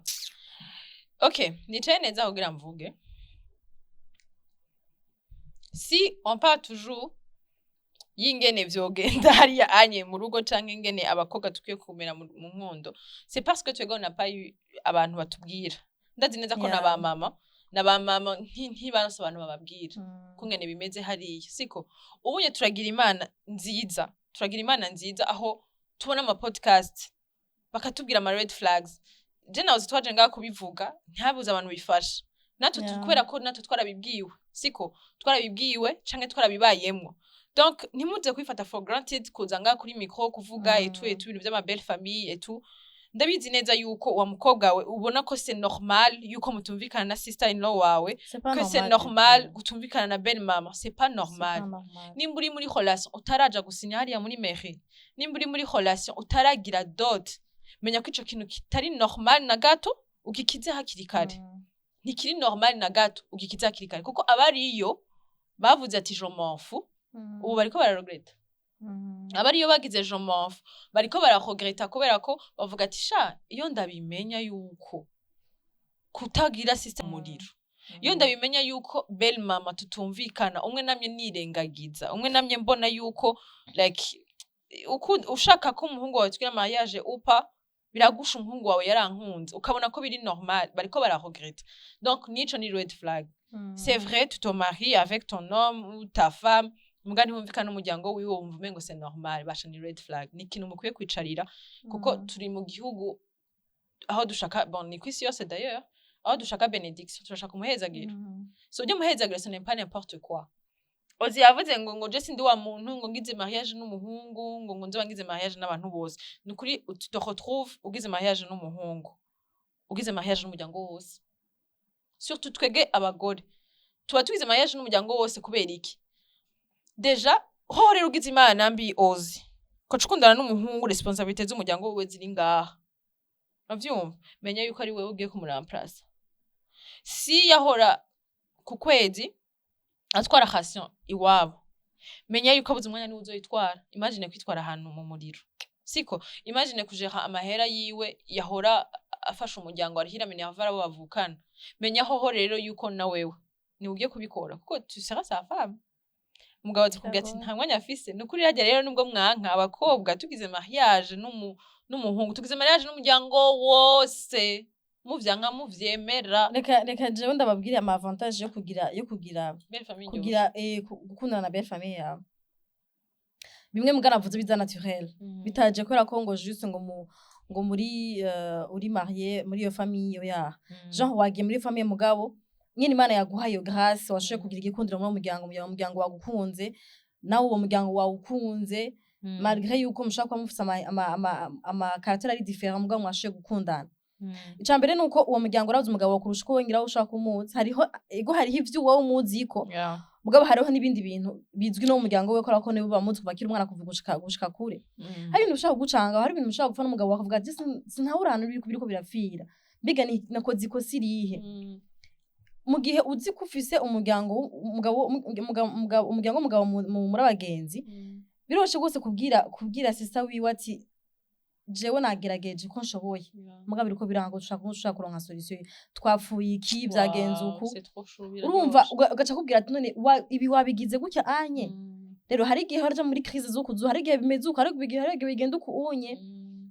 Okay, nicaye neza kugira mvuge. Si on parle toujours y'ingene vyogenda hariya anye mu rugo canke ingene abakobwa tukwiye kumera mu nkondo, c'est parce que twebwe on n'a pas eu abantu batubwira. Ndazi neza ko na ba mama na ba mama ntibaronse abantu bababwira kungene bimeze hariya. Siko ubunye turagira Imana nziza, turagira Imana nziza aho tubona ama podcast bakatubwira ama red flags. Je nawe twaje ngaha kubivuga, ntihabuze abantu bifasha natwe kubera ko natwe twarabibwiwe. Siko twarabibwiwe canke twarabibayemwo. Donc ntimuze kwifata for granted kuza ngaha kuri micro kuvuga et tout et tout, ibintu vy'ama belle famille et tout. Ndabizi neza yuko wa mukobwa we ubona ko c'est normal yuko mutumvikana na sister in law wawe, C'est pas que c'est normal du normal tout. gutumvikana na belle mama. C'est pas C'est normal. pas normal. Nimba uri muri relation utaraja gusinya hariya muri mairie, nimba uri muri relation utaragira dot, menya ko ico kintu kitari normal na gato, ugikize hakiri kare. Ntikiri normal na gato, ugikize hakiri kare, kuko abariyo bavuze ati: "Je m'en fous." Ubu bariko bararegreta. Aba ariyo bagize je m'en fous, bariko bararegretta kubera ko bavuga ati: "Sha, iyo ndabimenya yuko kutagira system umuriro, iyo ndabimenya yuko belle mama tutumvikana, umwe namye nirengagiza, umwe namye mbona yuko like ushaka ko umuhungu wawe tugira mariage upa biragusha, umuhungu wawe yarankunze, ukabona ko biri normal." Bariko bararegretta. Donc nico ni red flag. C'est vrai, tu te maries avec ton homme ou ta femme, muga ntiwumvikana n'umuryango wiwe, wumva umengo c'est normal. Basha, ni red flag, ni ikintu mukwiye kwicarira, kuko turi mu gihugu aho dushaka, bon, ni kwisi yose d'ailleurs, aho dushaka bénédiction, turashaka umuhezagiro. So ujya umuhezagiro, ce n'est pas n'importe quoi. Ozi yavuze ngo je sindi wa muntu ngo ngize mariage n'umuhungu ngo nzoba ngize mariage n'abantu bose. Ni ukuri, tu te retrouves ugize mariage n'umuhungu, ugize mariage n'umuryango wose. Surtout twege abagore tuba tugize mariage n'umuryango wose. Kubera iki? Déjà ho rero ugize Imana mbi, ozi ko ukundana n'umuhungu, responsabilité z'umuryango wiwe ziri ngaha, uravyumva? Menya yuko ari wewe ugiye kumuremplaça. Si yahora ku kwezi atwara ration iwabo, menya yuko abuze umwanya niwe uzoyitwara. Imagine kwitwara ahantu mu muriro, siko? Imagine kujera amahera yiwe yahora afasha umuryango, arihira minerval abo bavukana. Menya hoho rero yuko na wewe ni ugiye kubikora, kuko tu seras sa femme. Umugabo azikubwira ati Biragoye. nta mwanya afise. Ni ukuri harya rero, nubwo mwanka abakobwa, tugize mariage n'umuhungu, tugize mariage n'umuryango wose, muvyanka muvyemera. Reka jewe ndababwire ama avantage yo kugira Belle famille. Kugira gukundana na belle famille yawe, bimwe mugana navuze biza naturel, bitaje kubera ko ngo juste ngo mu ngo muri uri marié muri iyo famille ya genre wagiye muri famille, mugabo nyine Imana yaguhaye iyo grâce, washoboye kugira igikundiro muri uwo muryango, umuryango wagukunze, nawe uwo muryango wawukunze, malgré yuko mushobora kuba mufise ama caractère ari différent, mugabo mwashoboye gukundana. Ica mbere nuko uwo muryango urabuze umugabo wawe kurusha uko wongera ushobora kumuzi. Hariho ego, hariho ivyo wowe umuziko, mugabo hariho n'ibindi bintu bizwi no mu muryango we, kubera ko nibo bamuzi kuva akiri umwana, kuva gushika kure. Hari ibintu bishobora kugucanga, hari ibintu bishobora gupfa n'umugabo wawe, akavuga ati: "Sintabura ahantu biriko birapfira, mbega ni nakoze ikosa irihe?" Mu gihe uzi ko ufise umuryango umugabo umuryango w'umugabo muri abagenzi, biroshe rwose kubwira sister wiwe ati: "Jewe nagerageje ko nshoboye, mugabo biriko biranga, ushaka kuronka solution, twapfuye iki, vyagenze uku." Urumva, ugaca kubwira ati: "None ibi wabigize gutya anye?" Rero hari igihe haja muri crise zo hari igihe bimeze uko, hari igihe bigenda uku unye,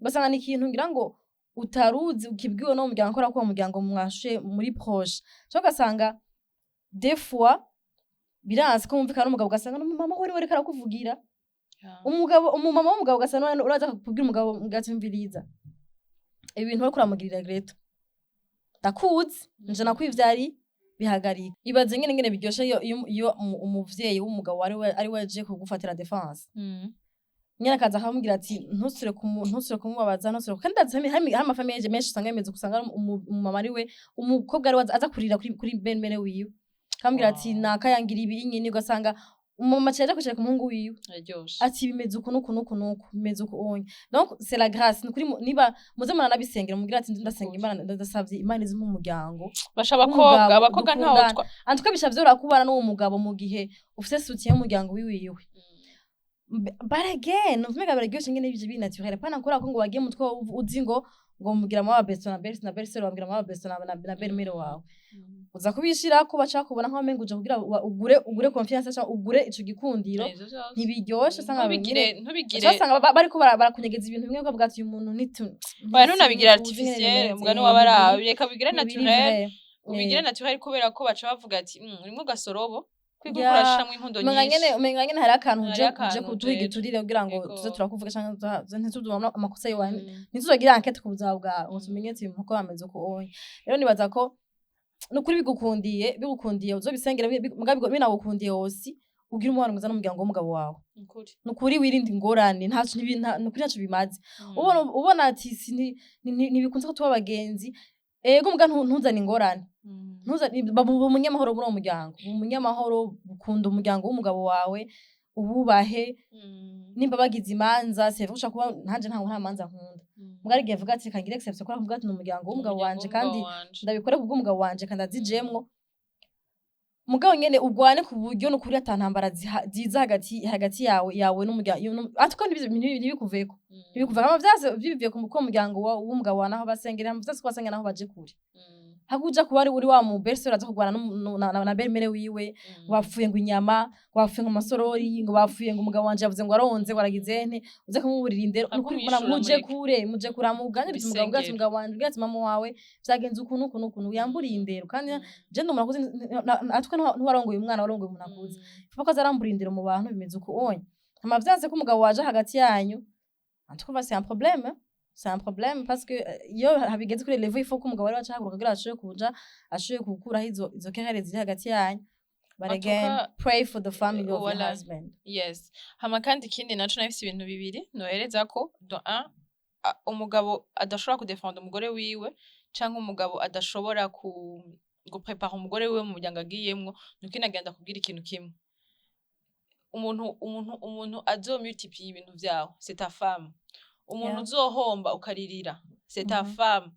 ugasanga ni ikintu ngira ngo utaruzi, ukibwiwe no mu muryango kubera ko uwo muryango mwashe muri proche, cyangwa ugasanga des fois biranse ko mwumvikana n'umugabo, ugasanga n'umumama we ariko arakuvugira umugabo, umumama w'umugabo, ugasanga uraza kubwira umugabo ati: "Ibi bintu uriko uramugirira Greta, ndakuzi nje nakwivyari, bihagarika." Ibaze ngene biryoshe iyo umuvyeyi w'umugabo ari we aje kugufatira défense nyene, akaza akamubwira ati: "Ntusubire kumubabaza, ntusubire." Kandi ndazi hari ama famille menshi usanga bimeze uko, usanga ari umumama ari we umukobwa ari we aza kurira kuri belle-mère wiwe, akamubwira ati: "Nakayangira ibi nyene." Ugasanga umumama aciye aja kwicara ku muhungu wiwe Araryoshe. ati: "Bimeze uku nuku nuku nuku, bimeze uku onye." Donc c'est la grâce. Nukuri niba muze muranabisengera, mubwira ati: "Ndasenga Imana, ndasavye Imana izi umuryango Basha, abakobwa w'umugabo abakobwa ntaho dukundana." twa En tout cas bisha vyoroha kubana n'uwo mugabo mu gihe ufise soutien y'umuryango wiwiwe. But again, uvuga biraryoshe ngene ivyo biri naturel, pana kubera ko ngo wagiye mutwe uzi ngo mugira mama besto na belle na belle sœur, wabwira mama besto na belle mère wawe, uza kubishira ko baca kubona nkaho umengo uje kugira ugure confiance cyangwa ugure ico gikundiro. Ivyo vyose. Ntibiryoshe, usanga Ntubigire nyene ntubigire usanga bariko barakunyegeza ibintu bimwe, ukavuga ati: "Uyu muntu nitu Oya, ntunabigire artificiel, umugani w'abarabe, reka bigire naturel, ubigire naturel, kubera ko baca bavuga ati: "Urimwo gasorobo kwiga, urashiramwo inkundo Umenga nyene nyinshi." Umenga nyene hari akantu Hari uje akantu kuduha ujejwe. igiturire kugira ngo tuze turakuvuga canke ntituzubone amakosa yiwawe, ntituzogire enquête ku buzima bwawe ngo tumenye ati uko bameze uko onye. Rero nibaza ko nukuri bigukundiye uzobisengera, mugabo binagukundiye wose ugira umubano mwiza n'umuryango w'umugabo wawe. Nukuri. Nukuri wirinde ingorane, ntaco nukuri ntaco bimaze. Ubona ati ntibikunze ko tuba abagenzi, ego, muga ntuzane ingorane, ntuzane ba umunyamahoro muri uwo muryango, ba umunyamahoro, ukunda umuryango w'umugabo wawe, ububahe. Nimba bagize imanza, c'est vrai ushobora kuba nanje nta manza nkunda, muga hari igihe mvuga ati: "Reka ngire exception," kubera mvuga ati: "Ni umuryango w'umugabo wanje, kandi ndabikore kubw'umugabo wanje kandi azijemwo." Mugabo nyene ugwane ku buryo nukuri ata ntambara ziza hagati yawe n'umuryango, atuko ntibikuveko, ntibikuveko. Ama vyase bivuye ku muryango w'umugabo wawe naho basengera, vyase ko basengera naho baje kure, hakuja kuba ari uri wa mu belle-sœur aza kurwana na belle-mère wiwe, ngo bapfuye ngo inyama, ngo bapfuye ngo amasorori, ngo bapfuye ngo umugabo wanje yavuze ngo aronze, ngo aragize nte, uze kumuburira indero. Nukuri Akumwishura. Muje Mureke. kure, muje kure, muganirize umugabo ubwatsi, Bisengero. Umugabo wanje ubwatsi, mama wawe vyagenze ukuntu ukuntu ukuntu, yamburiye indero. Kandi je ndi umuntu akuze, atwe ntiwarongoye umwana, warongoye umuntu akuze, kuko azarambura indero mu bantu bimeze uko onye. Hama vyanse ko umugabo waje hagati yanyu, en tout cas c'est un problème, hein. C'est un problème parce que iyo habigeze kuri level, il faut ko umugabo ari wacahaguruka kugira ashobore kuja, ashobore gukuraho izo querelles ziri hagati yanyu. But En tout again, cas, pray for the family of your voilà. husband. Yes. Hama kandi ikindi naco, nafise ibintu bibiri nohereza ko de un, umugabo adashobora kudefenda umugore wiwe, canke umugabo adashobora ku guprepara umugore wiwe mu muryango agiyemwo, nuko inagenda kubwira ikintu kimwe: umuntu azomultiplier ibintu vyawe, c'est ta femme. Umuntu uzohomba ukaririra, c'est ta femme.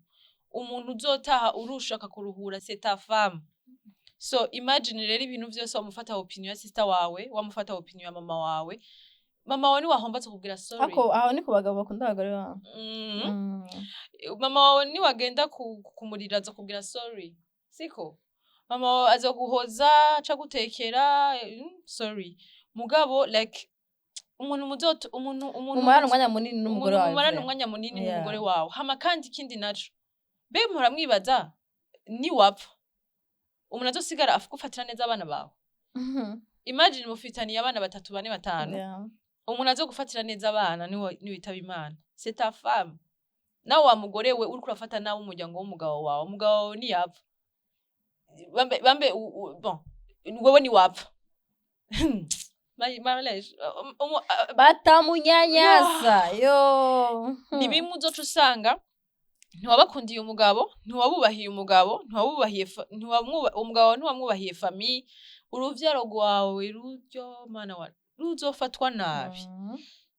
Umuntu uzotaha urusha akakuruhura, c'est ta femme. So imagine rero ibintu vyose wamufata opinion ya sister wawe, wamufata opinion ya mama wawe. Mama wawe niwahomba azokubwira sorry. Ako aho ni ku bagabo bakunda abagore babo. Mama wawe niwagenda kumurira azokubwira sorry, siko? Mama wawe azoguhoza, aca gutekera, sorry. Mugabo like umuntu muzoto, umuntu Mumarana umwanya munini n'umugore umuntu wawe, mumarana vraiment. umwanya munini n'umugore wawe. Hama kandi ikindi naco, mbe muhora mwibaza niwapfa umuntu azosigara agufatira neza abana bawe? Imagine mufitaniye abana batatu, bane, batanu, umuntu azogufatira neza abana niwitaba Imana, c'est ta femme. Nawe wa mugore we, uriko urafata nawe umuryango w'umugabo wawe, umugabo wawe niyapfa, bambe bon, wewe niwapfa. Marlège, Batamunyanyasa yo. Ni bimwe uzoca usanga ntiwabakundiye umugabo, ntiwabubahiye umugabo, ntiwabubahiye umugabo, ntiwamwubahiye famille. Uruvyaro rwawe ruryo mana wa ruzofatwa nabi.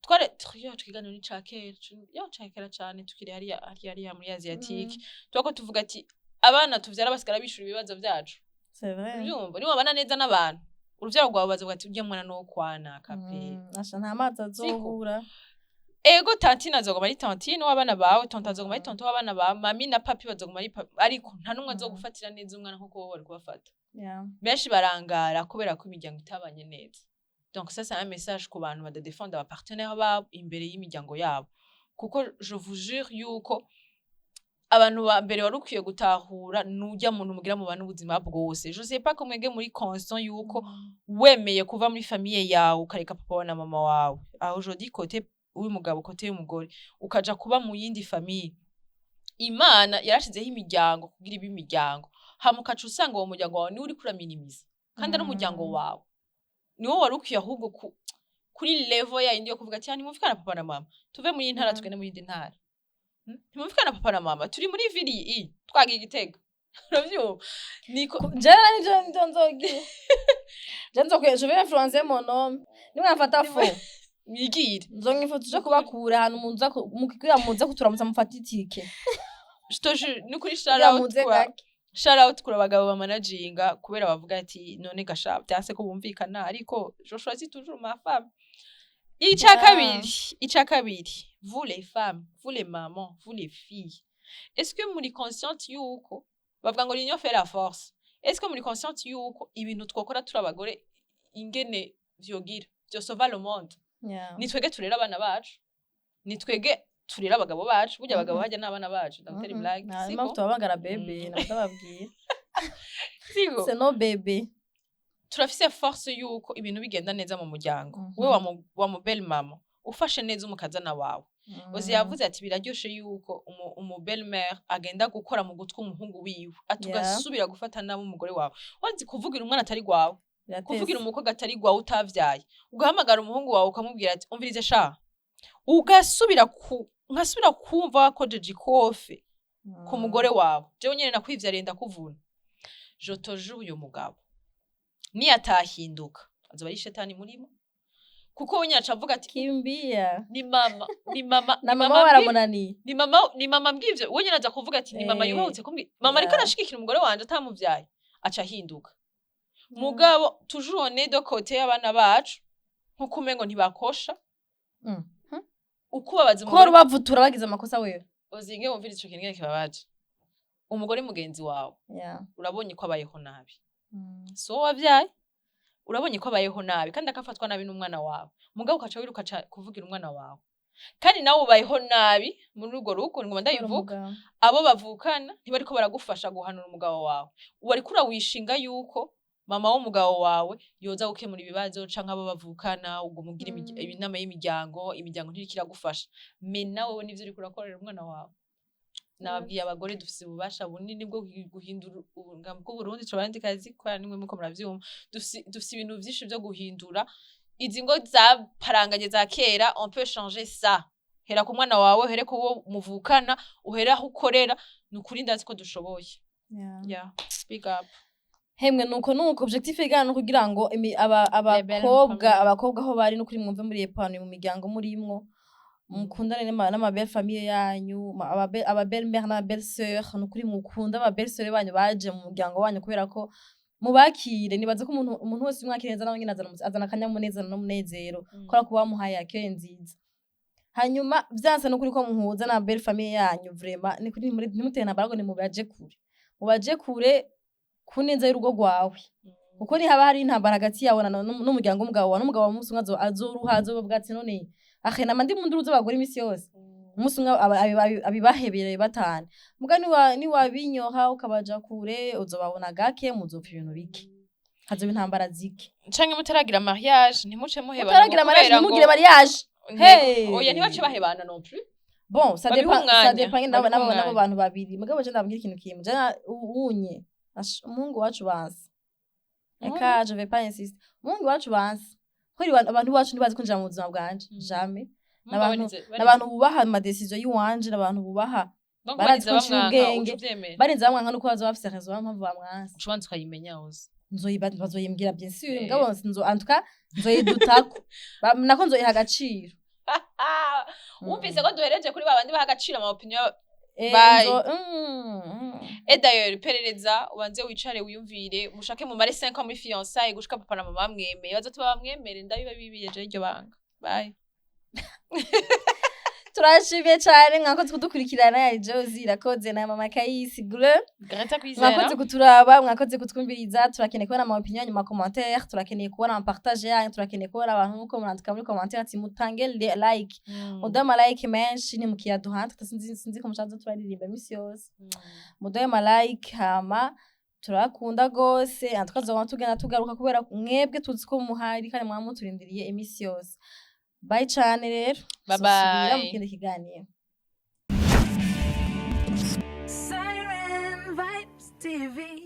Tware yo twiganiro ni ca kera, yo ca kera cane, tukiri hariya muri asiatique, twako tuvuga ati abana tuvyara basigara bishura ibibazo vyacu. C'est vrai. Uvyumva, niwabana neza n'abantu, uruvyaro rwawe bazovuga ati urya mwana no kwana kape. Asha nta mazi azohura. Ego, tantine azoguma ari tantine w'abana bawe, tonton azoguma ari tonton w'abana bawe, mami na papi bazoguma ari papi, ariko nta n'umwe azogufatira neza umwana nkuko wowe wari kubafata. Benshi barangara kubera ko imiryango itabanye neza. Donc ça, c'est un message ku bantu badadefenda abapartenaire babo imbere y'imiryango yabo, kuko je vous jure yuko abantu ba mbere wari ukwiye gutahura nujya muntu mugira mubana ubuzima bwose. Je sais pas ko mwebwe muri conscient yuko wemeye kuva muri famille yawe, ukareka papa wawe na mama wawe, aho je dis côté w'umugabo, côté y'umugore, ukaja kuba mu yindi famille. Imana yarashizeho imiryango kugira ibe imiryango, hama ukaca usanga uwo muryango wawe niwe uriko uraminimiza, kandi ari umuryango wawe. Niwo wari ukwiye ahubwo kuri level yayindi yo kuvuga ati: "Ah, ntimumvikana papa na mama, tuve muri iyi ntara, tugende muri yindi ntara. Ntimumvikana papa na mama, turi muri ville iyi, twagiye i Gitega." Uravyumva, niko. Jewe nivyo nzogira, je nzokwiye, je vais influencer mon homme nimwamfata fo. Mwigire. Nzongifuza tuje kubakura ahantu muza kugira muze kuturamutsa, mufate itike. Je te jure, ni kuri shout Kugira out muze kwa gake. Shout out kuri abagabo bamanaginga, kubera bavuga ati none gasha byanse ko bumvikana, ariko je choisis toujours ma femme. Ica kabiri, ica kabiri, vous les femmes, vous les mamans, vous les filles, est-ce que muri consciente yuko bavuga ngo l'union fait la force? Est-ce que muri consciente yuko ibintu twokora turi abagore ingene vyogira vyosova le monde? Ni twege turera abana bacu, ni twege turera abagabo bacu. Burya abagabo hajya n'abana bacu, ndagutera blague. Nta Siko? mpamvu tubabagara bébé, nababwira. Siko? C'est nos bébés. Turafise force yuko ibintu bigenda neza mu muryango. We wa mu belle mama, ufashe neza umukazana wawe. Ozi yavuze ati biraryoshe yuko umu belle mère agenda gukora mu gutwi umuhungu wiwe, ati ugasubira gufata nabi umugore wawe. Wazi kuvugira umwana atari gwawe, kuvugira umukobwa atari gwawe utavyaye, ugahamagara umuhungu wawe ukamubwira ati umvirize sha, ugasubira ku nkasubira kumva wakojeje ikofe ku mugore wawe, jewe nyene nakwivyariye ndakuvuna. Je te jure, uyu mugabo niyatahinduka azoba ari shetani murimo, kuko we nyine aca avuga ati Kimbia. Ni mama, ni mama. Na Ni mama mama baramunaniye. Ni mama mbwivyo. We nyine aza kuvuga ati ni mama yuhutse kumbwira, mama ariko arashigikira umugore wanje atamuvyaye, aca ahinduka. Mugabo toujours on est de côté y'abana bacu, nkuko umengo ntibakosha. Ukubabaza Ko umugore rubavutura bagize amakosa wewe. Uzinge wumvira ico kintu ngene kibabaje. Umugore mugenzi wawe, urabonye ko abayeho nabi, si wowe wavyaye, urabonye ko abayeho nabi kandi akafatwa nabi n'umwana wawe, mugabo ukaca wiruka kuvugira umwana wawe, kandi nawe ubayeho nabi muri urwo rugo. Ngoma ndayivuga, abo bavukana ntibariko baragufasha guhanura umugabo wawe, wariko urawishinga yuko mama w'umugabo wawe yoza gukemura ibibazo, canke abo bavukana, ubwo mugira inama y'imiryango, imiryango ntiriko iragufasha. Me nawe nivyo uriko urakorera umwana wawe. Nababwiye, abagore dufise ububasha bunini bwo guhindura ubungamo bw'Uburundi. Turabarundikazi kubera nimwe muko muravyumva, dufise ibintu vyinshi vyo guhindura. Izi ngo zaparanganye za kera, on peut changer ça. Hera ku mwana wawe, uhere ku wo muvukana, uhere aho ukorera. Ni ukuri ndazi ko dushoboye. Yeah, big up. Hemwe, nuko objectif igana no kugira ngo abakobwa famille. Abakobwa aho bari, nukuri mwumve muri épanoui mu miryango murimwo, mukundane n'ama belle famille yanyu, aba belle mère n'aba belle sœur. Nukuri mukunda aba belle sœur banyu baje mu muryango wanyu, kubera ko mubakire. Nibaza ko umuntu wese umwakire neza, nawe nyine azana akanyamuneza n'umunezero, kubera ko bamuhaye accueil nziza. Hanyuma vyanse nukuri ko muhuza na belle famille yanyu, vraiment ni kuri ntimutere intambara, ngo nimubaje kure, mubaje kure ku neza y'urugo rwawe, kuko nihaba hari intambara hagati yawe n'umuryango w'umugabo wawe n'umugabo wawe, umunsi umwe azoruha, azovuga ati: "None ahe nama ndi mu nduru z'abagore iminsi yose?" Umunsi umwe abibahebereye batanu. Muga niwabinyoha ukabaja kure, uzobabona gake, muzopfa ibintu bike, hazoba intambara zike. Canke mutaragira mariage, ntimuce muhebana. Mutaragira ngo mariage, kubera ntimugire mariage. Hey! Oya, ntibace bahebana non plus. Bon, ça Babihe dépend, ça umwanya, dépend babihe nabo umwanya. bantu babiri. Mugabo je ndabwira ikintu kimwe, je unye umuhungu wacu banse. Eka, je vais pas insister, umuhungu wacu banse ko abantu bacu ntibazi kwinjira mu buzima bwanje. Jamais. N'abantu bubaha ama décision y'iwanje, n'abantu bubaha, barazi ko nciye ubwenge. Barinze bamwanka nuko bazoba bafise raison mpamvu bamwanse. Ucubanza ukayimenya uzi. Bazoyimbwira, bien sûr. Mugabo nzo, en tout cas nzoyidutako. Nako nzoyiha agaciro. Wumvise ko duhereje kuri babandi baha agaciro ama opinion. Bye. Bye. Et d'ailleurs, perereza, ubanze wicare, wiyumvire, mushake mumare 5 ans muri fiançailles, gushika papa na mama bamwemeye, bazotuma bamwemere. Ndabiba bibiyeje iryo banga. Bye. Turashimye cyane, mwakoze kudukurikirana. Ya Josie irakoze na mama Kayisi Gule. Greta Kwizera. Mwakoze kuturaba, mwakoze kutwumviriza. Turakeneye kubona ama opinion yanyu, ama commentaire, turakeneye kubona ama partage yanyu, turakeneye kubona abantu nkuko murandika muri commentaire ati mutange like, muduhe ama like menshi. Ntimukiyaduha, sinzi ko mushaza turaririmba iminsi yose. Muduhe ama like, hama turakunda gose. Tukazoguma tugenda tugaruka, kubera mwebwe tuzi ko muhari kandi mwaba muturindiriye iminsi yose. Bye cane rero. Bye Tuzosubira mu bye. kindi kiganiro. Siren Vibes TV.